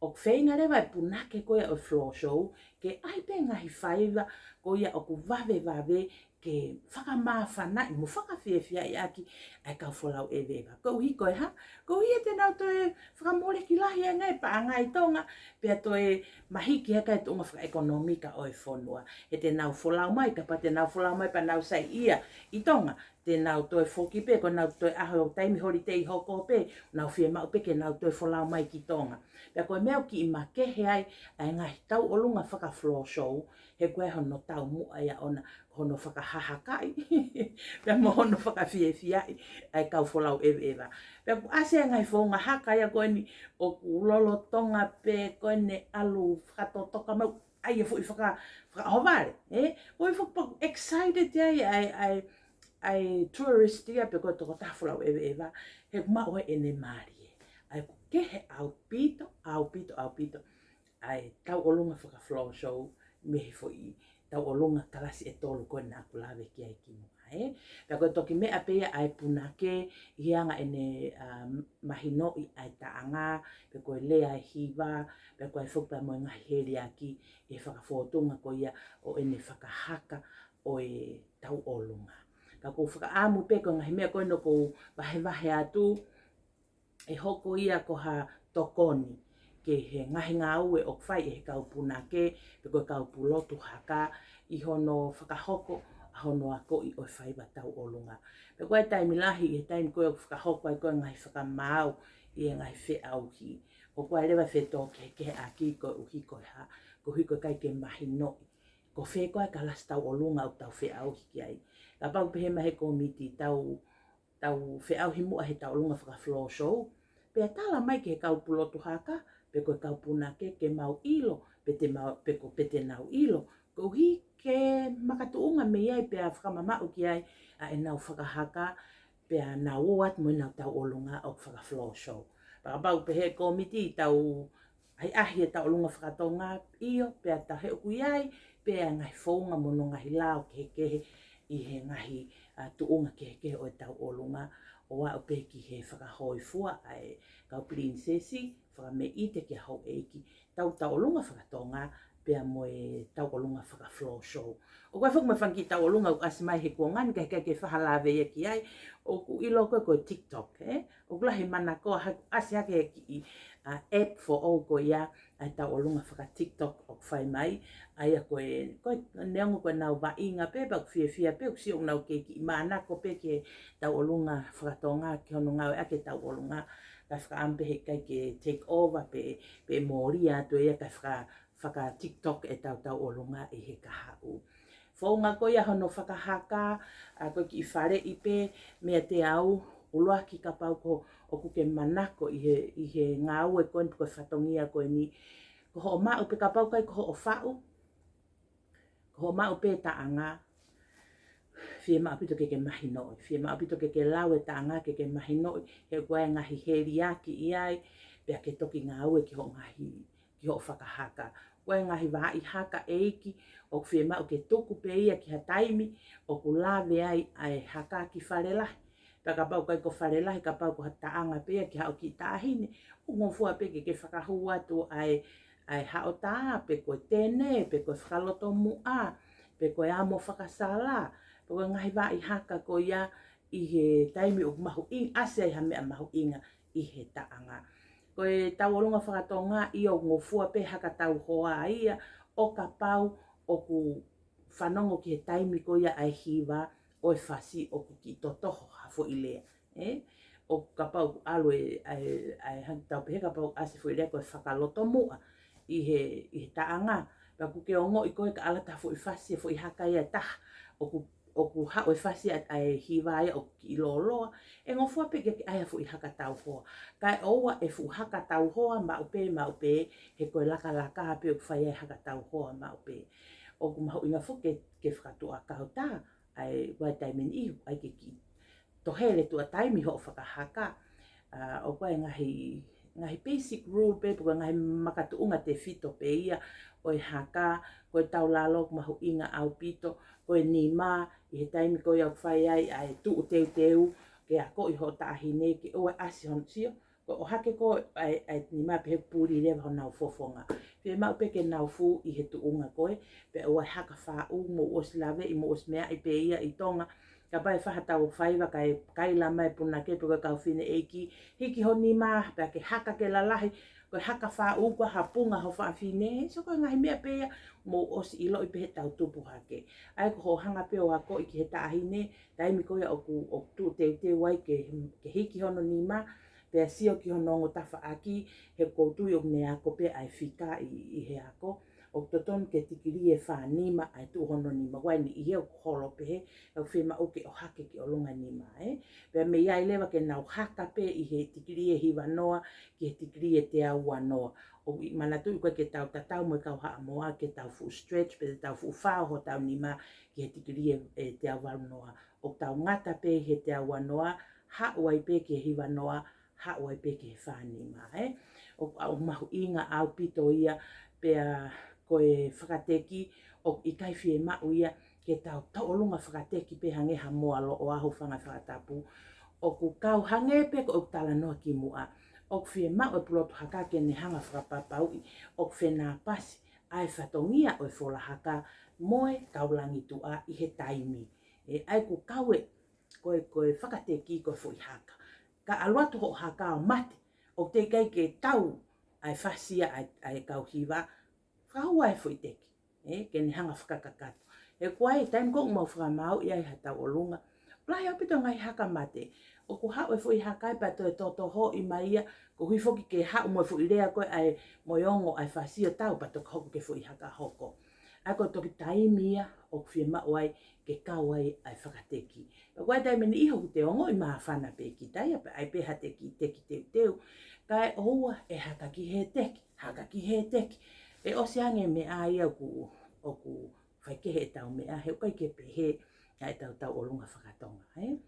ʻOku feinga leva e punake ko ia ʻo e floor show ke ʻai pē ngaahi faiva ko ia ʻoku vavevave ke fakamāfanaʻi mo fakafiefiaʻi ʻaki ʻa e kau folau ʻeveʻeva. Koeʻuhi ko e hā? Koeʻuhi he te nau toe fakamoleki lahi ange e paʻanga ʻi Tonga, pea toe mahiki hake e tuʻunga fakaʻekonōmika ʻo e fonua. He te nau folau mai, kapau te nau folau mai pea nau saiʻia ʻi Tonga, te nau toe foki pē, ko ʻenau toe ʻaho, taimi holiday hoko pē, nau fiemaʻu pē ke nau toe folau mai ki Tonga. Pea ko e meʻa ʻoku kiʻi makehe ai ʻa e ngaahi tauʻolunga faka-floor show, he ko e hono taumuʻa ia ʻona, ko hono fakahahakaʻi, pea mo hono fakafiefiaʻi ʻa e kau folau ʻeveʻeva. Pea ʻoku ʻasi e ngaahi founga haka ia ko eni ʻoku lolotonga pē ko eni ʻalu fakatotoka mau, ʻai e foʻi faka-, fakaʻohovale, ē? Ko e faka-, excited ia ʻa e, ʻa e, ʻa e tourist ia pe ko e tokotaha folau ʻeveʻeva, he ʻoku maʻu ai ʻene mālie. ʻA ia ʻoku kehe ʻaupito, ʻaupito, ʻaupito ʻa e tauʻolunga faka-floor show mei he foʻi tauʻolunga kalasi ʻe tolu ko ē naʻa ku lave ki ai kimuʻa, ē? Pea ko e toki meʻa pē ia ʻa e punake ʻi he anga ʻene, ʻa, mahinoʻi ʻa e taʻanga, pe ko e lea ʻa e hiva, pe ko e foki pea mo e ngaahi heliaki ʻi he fakafōtunga ko ia ʻo ʻene fakahaka ʻo e tauʻolunga. Ka ʻoku ou fakaʻamu pē ko e ngaahi meʻa ko eni ʻoku ou vahevahe atu, ʻe hoko ia ko ha tokoni ki he ngaahi ngāue ʻoku fai ʻe he kau punake, pe ko e kau pulotu haka, ʻi hono fakahoko ʻa hono akoʻi ʻo e faiva tauʻolunga. Pea ko e taimi lahi, ʻi he taimi ko ē ʻoku fakahoko ai ko ē ngaahi fakamaau ʻi he ngaahi feʻauhi, ʻoku ʻi ai leva e fetōkehekeheʻaki koeʻuhi ko e hā, koeʻuhi ko e ʻikai ke mahinoʻi ko fē ko ā e kalasi tauʻolunga ʻoku tau feʻauhi ki ai. Kapau pehē mai he kōmiti, tau tau feʻauhi muʻa he tauʻolunga faka-floor show, pea tala mai ki he kau pulotu haka, pe ko e kau punake, ke mau ʻilo, pe te mau, pe ko, pe te nau ʻilo, koeʻuhi ke makatuʻunga mei ai pea fakamamaʻu ki ai ʻa ʻenau fakahaka, pea nau ō atu mo ʻenau tauʻolunga ʻoku faka-floor show. Pea kapau pehē kōmiti, tau ʻahiʻahi e tauʻolunga faka-Tonga, ʻio, pea tau, he ʻoku ʻi ai pē ʻa e ngaahi founga mo hono ngaahi lao kehekehe ʻi he ngaahi, ʻa, tuʻunga kehekehe ʻo e tauʻolunga, ʻo aʻu pē ki he fakahōifua ʻa e kau pilinisesi, fakameʻite kia houʻeiki, tau tauʻolunga faka-Tonga, pea mo e tauʻolunga faka-floor show. ʻOku ʻi ai foki mo e fanga kiʻi tauʻolunga ʻoku ʻasi mai he kuonga ni, ka ʻikai ke faʻa lave ia ki ai, ʻoku ʻilo ko ē ko e TikTok, ē? ʻOku lahi e manako ʻa ha, ʻasi hake e kiʻi, ʻa, app foʻou ko ia, ʻa e tauʻolunga faka-TikTok ʻoku fai mai, ʻa ia ko e, ko e, neongo ko ʻenau vaʻinga pē, pea ʻoku fiefia pē, ʻoku sio ʻoku nau kei kiʻi manako pē ki he tauʻolunga faka-Tonga, ki hono ngāueʻaki e tauʻolunga, kae fakaʻamu pē he ʻikai ke take over pē, pe mōlia atu ia kae faka, faka-TikTok ʻetau tauʻolunga ʻi he kahaʻu. Founga ko ia hono fakahaka, ʻa, ko e kiʻi faleʻi pē meiate au, ʻuluaki kapau ko ē ʻoku ke manako ʻi he, ʻi he ngāue ko eni pe ko e fatongia ko eni, ko hoʻo maʻu pē kapau ʻikai ko hoʻo faʻu, ko hoʻo maʻu pē taʻanga, fiemaʻu ʻaupito ke ke mahinoʻi, fiemaʻu ʻaupito ke ke lau e taʻanga ke ke mahinoʻi, he ʻoku ʻi ai e ngaahi heliaki ʻi ai, pea ke toki ngāue ki hoʻo ngaahi, ki hoʻo fakahaka. ʻOku ʻi ai e ngaahi vaʻi haka ʻeiki, ʻoku fiemaʻu ke tuku pē ia ki ha taimi ʻoku lave ai ʻa e haka ki fale lahi. Pea kapau ʻikai ko fale lahi, kapau ko ha taʻanga pē ia ki haʻo kiʻi taʻahine, ʻoku ngofua pē ke ke fakahū atu ʻa e, ʻa e haʻo tā, pe ko e tene, pe ko e fakalotomuʻa, pe ko e amo fakasala, pe ko e ngaahi vaʻi haka ko ia ʻi he taimi ʻoku mahuʻi, ʻasi ai ha meʻa mahuʻinga ʻi he taʻanga. Ko e tauʻolunga faka-Tonga ʻi ʻoku ngofua pē haka tauhoa ia, ʻo kapau ʻoku fanongo ki he taimi ko ia ʻa e hiva ʻo e fasi ʻoku kiʻi totoho ha foʻi lea. Ē? ʻO kapau ʻoku ʻalu e, ʻa e, ʻa e hangē tau pehē kapau ʻasi e foʻi lea ko e fakalotomuʻa ʻi he, ʻi he taʻanga. Pea ʻoku ke ongoʻi ko ē ka ʻalu atu ha foʻi fasi, e foʻi haka ia ʻe taha, ʻoku, ʻoku haʻu e fasi ʻa, ʻa e hiva ia ʻoku kiʻi lōloa, ʻe ngofua pē ke ke ʻai ha foʻi haka tauhoa. Kae ʻoua e fuʻu haka tauhoa maʻu pē, maʻu pē, he ko e lakalaka pē ʻoku fai ai e haka tauhoa maʻu pē. ʻOku mahuʻinga foki ke, ke fakatuʻa kautā, ʻa e, ʻoku ʻi ai e taimi ʻe niʻihi ʻoku ʻai ke kiʻi tohele tuʻa taimi hoʻo fakahaka. ʻA, ʻoku ʻi ai e ngaahi, ngaahi basic rule pē, pe ko e ngaahi makatuʻunga tefito pē ia ʻo e haka, ko e taulalo ʻoku mahuʻinga ʻaupito, ko e nima, ʻi he taimi ko ia ʻoku fai ai ʻa e tuʻu teuteu, ke akoʻi hoʻo taʻahine, ke ʻoua ʻe ʻasi hono sio, ko e ʻohake ko ē ʻa e, ʻa e nima pehē ʻoku puli leva honau fofonga. Fiemaʻu pē ke nau fū ʻi he tuʻunga ko ē, pea ʻoua ʻe haka fāʻū, mou ʻosi laveʻi, mou ʻosi meaʻi pē ia ʻi Tonga. Kapau ʻe fai haʻatau faiva kae kaila mai e punake pe ko e kau fineʻeiki, hiki ho nima, pea ke haka ke lalahi, ko e haka fāʻū ko ē ha punga ho fafine, so ko e ngaahi meʻa pē ia, mou ʻosi ʻiloʻi pē heʻetau tupu hake. ʻA ia ko hoʻo hanga pē ʻo akoʻi ki he taʻahine, taimi ko ia ʻoku, ʻoku tuʻu teuteu ai ke, ke hiki hono nima, pea sio ki hono ongo tafaʻaki, he ʻoku ou tui ʻoku ne ako pē ʻa e fika ʻi, ʻi he ako. ʻOku totonu ke tikilī ʻe fā nima ʻa e tuʻu hono nima. ʻOku ʻi ai e niʻihi ʻoku holo pehē, ʻoku fiemaʻu ke ʻohake ki ʻolunga e nima, ē? Pea mei ai leva ke nau haka pē ʻi he tikilī ʻe hiva noa, ki he tikilī ʻe teau ua noa. ʻOku ou manatuʻi ko ē ke tau tatau mo e kau Haʻamoa, ke tau fuʻu stretch, pe te tau fuʻu fao hotau nima ki he tikilī ʻe, ʻe teau valu noa. ʻOku tau ngata pē he teau ua noa, haʻu ai pē ki he hiva noa, haʻu ai pē ki he fā nima, ē? ʻOku, ʻoku mahuʻinga ʻaupito ia, pea ko e fakateki, ʻoku ʻikai fiemaʻu ia ke tau tauʻolunga fakateki pē hangē ha moa loʻoa, hūfanga he fakatapu. ʻOku kau hangē pē ko ʻeku talanoa kimuʻa. ʻOku fiemaʻu e pulotu haka ke ne hanga ʻo fakapapauʻi ʻoku fenāpasi ʻa e fatongia ʻo e fola haka mo e kau langituʻa ʻi he taimi. Ē, ʻa ia ʻoku kau e, ko e, ko e fakateki ko e foʻi haka. Ka ʻalu atu hoʻo haka ʻo mate, ʻoku teʻeki ai ke tau ʻa e fasi ia ʻa e, ʻa e kau hiva, fakahū ʻa e foʻi teki, ē, ke ne hanga fakakakato. He ko e taimi ko ē ʻoku mau fakamāuʻi ai ha tauʻolunga, lahi ʻaupito e ngaahi haka mate. ʻOku haʻu e foʻi haka ia pea toe tohotohoʻi mai ia, koeʻuhi foki ke haʻu mo e foʻi lea ko ē ʻa e, mo e ongo ʻa e fasi ʻo tau pea toki hoko ki he foʻi haka hoko. ʻA ia ko e toki taimi ia ʻoku fiemaʻu ai ke kau ai ʻa e fakateki. Pea ko e taimi ni ʻi hoku te ongoʻi māfana pē kita ia pea ʻai pē ha teki, teki teuteu. Kae ʻoua ʻe haka ki he teki, haka ki he teki. ʻE ʻosi ange e meʻa ia ʻoku, ʻoku faikehe ʻetau meʻa, he ʻoku ʻikai ke pehē ʻa ʻetau tauʻolunga fakatonga, ē?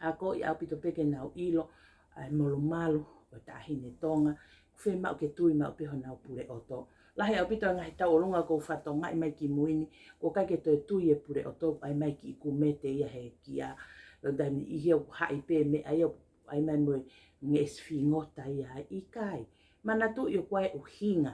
Akoʻi ʻaupito pē ke nau ʻilo ʻa e molumalu ʻo e taʻahine Tonga, ʻoku fiemaʻu ke tui maʻu pē honau puleʻoto. Lahi ʻaupito e ngaahi tauʻolunga ʻoku ou fakatokangaʻi mai ki mui ni, ʻoku ʻikai ke toe tui e puleʻoto, ʻai mai kiʻi kumete ia he kia. Lolotonga e taimi ni ʻi he ʻoku haʻi pē meʻa ia ʻai mai mo e ngeʻesi fingota ia, ʻikai. Manatuʻi ʻoku ʻi ai e ʻuhinga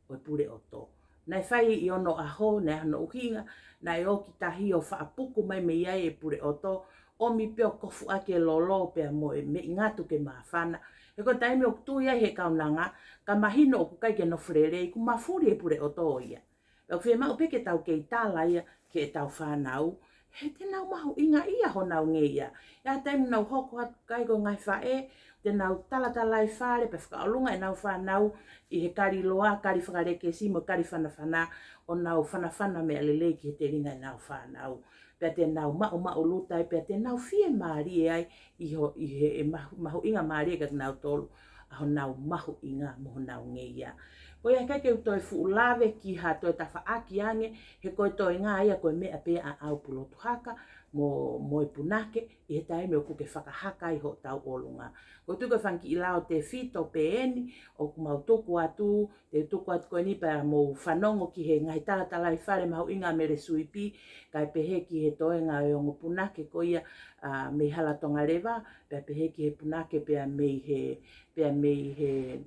ʻo e puleʻoto. Naʻe fai ʻi onoʻaho, naʻe ʻi ai hono ʻuhinga, naʻe ō ki tahi ʻo faʻa puku mai mei ai e puleʻoto, ʻomi pē ʻo kofu ʻaki e lolo pea mo e meʻi ngatu ke māfana. He ko e taimi ʻoku tui ai he kaunanga, ka mahino ʻoku ʻikai ke nofo lelei, kuo mafuli e puleʻoto ia. Pea ʻoku fiemaʻu pē ke tau kei tala ia ki heʻetau fānau, he te nau mahuʻingaʻia honau ngeia. ʻI he taimi ʻoku nau hoko atu ki ai ko e ngaahi faʻē, te nau talatalaifale pea fakaʻolunga ʻenau fānau ʻi he kali loa, kali fakalekesi mo e kali fanafana, ʻo nau fanafana meʻa lelei ki he telinga ʻenau fānau. Pea te nau maʻumaʻuluta ai, pea te nau fiemālie ai ʻi ho-, ʻi he, e mahu-, mahuʻingamālie kia kinautolu ʻa honau mahuʻinga mo honau ngeia. Ko ia he ʻikai ke u toe fuʻu lave ki ha toe tafaʻaki ange, he ko e toenga ia ko e meʻa pē ʻa ʻAupulotu Haka mo, mo e punake, ʻi he taimi ʻoku ke fakahaka ai hoʻo tauʻolunga. Ko e tuku e fanga kiʻi lao tefito pē eni ʻoku mau tuku atu, te u tuku atu ko eni pea mou fanongo ki he ngaahi talatalaifale mahuʻinga ʻa Mele Suipi, kae pehē ki he toenga ʻo e ongo punake ko ia, ʻa, mei Halatongaleva, pea pehē ki he punake pea mei he, pea mei he,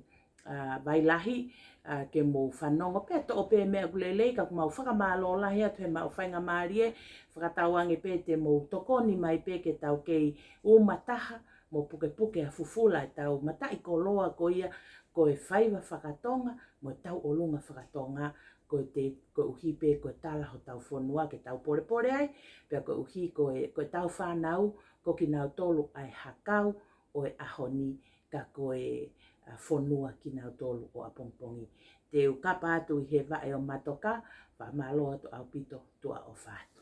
ʻa, Vailahi, ʻa, ke mou fanongo pea toʻo pē meʻa ʻoku lelei, ka ʻoku mau fakamālō lahi atu he maʻu faingamālie, fakatauange pē te mou tokoni mai pē ke tau kei uma taha mo pukepuke ʻa fufula ʻetau mataʻikoloa ko ia, ko e faiva fakatonga mo e tauʻolunga fakatonga, ko e te, koeʻuhi pē ko e tala hotau fonua ke tau polepole ai, pea koeʻuhi ko e, ko ʻetau fānau, ko kinautolu ʻa e hakau ʻo e ʻaho ni, ka ko e, ʻa, fonua kinautolu ʻo ʻapongipongi. Te u kapa atu ʻi he vaʻe ʻo Matoka, fakamālō atu ʻaupito, tuʻa ʻofa atu.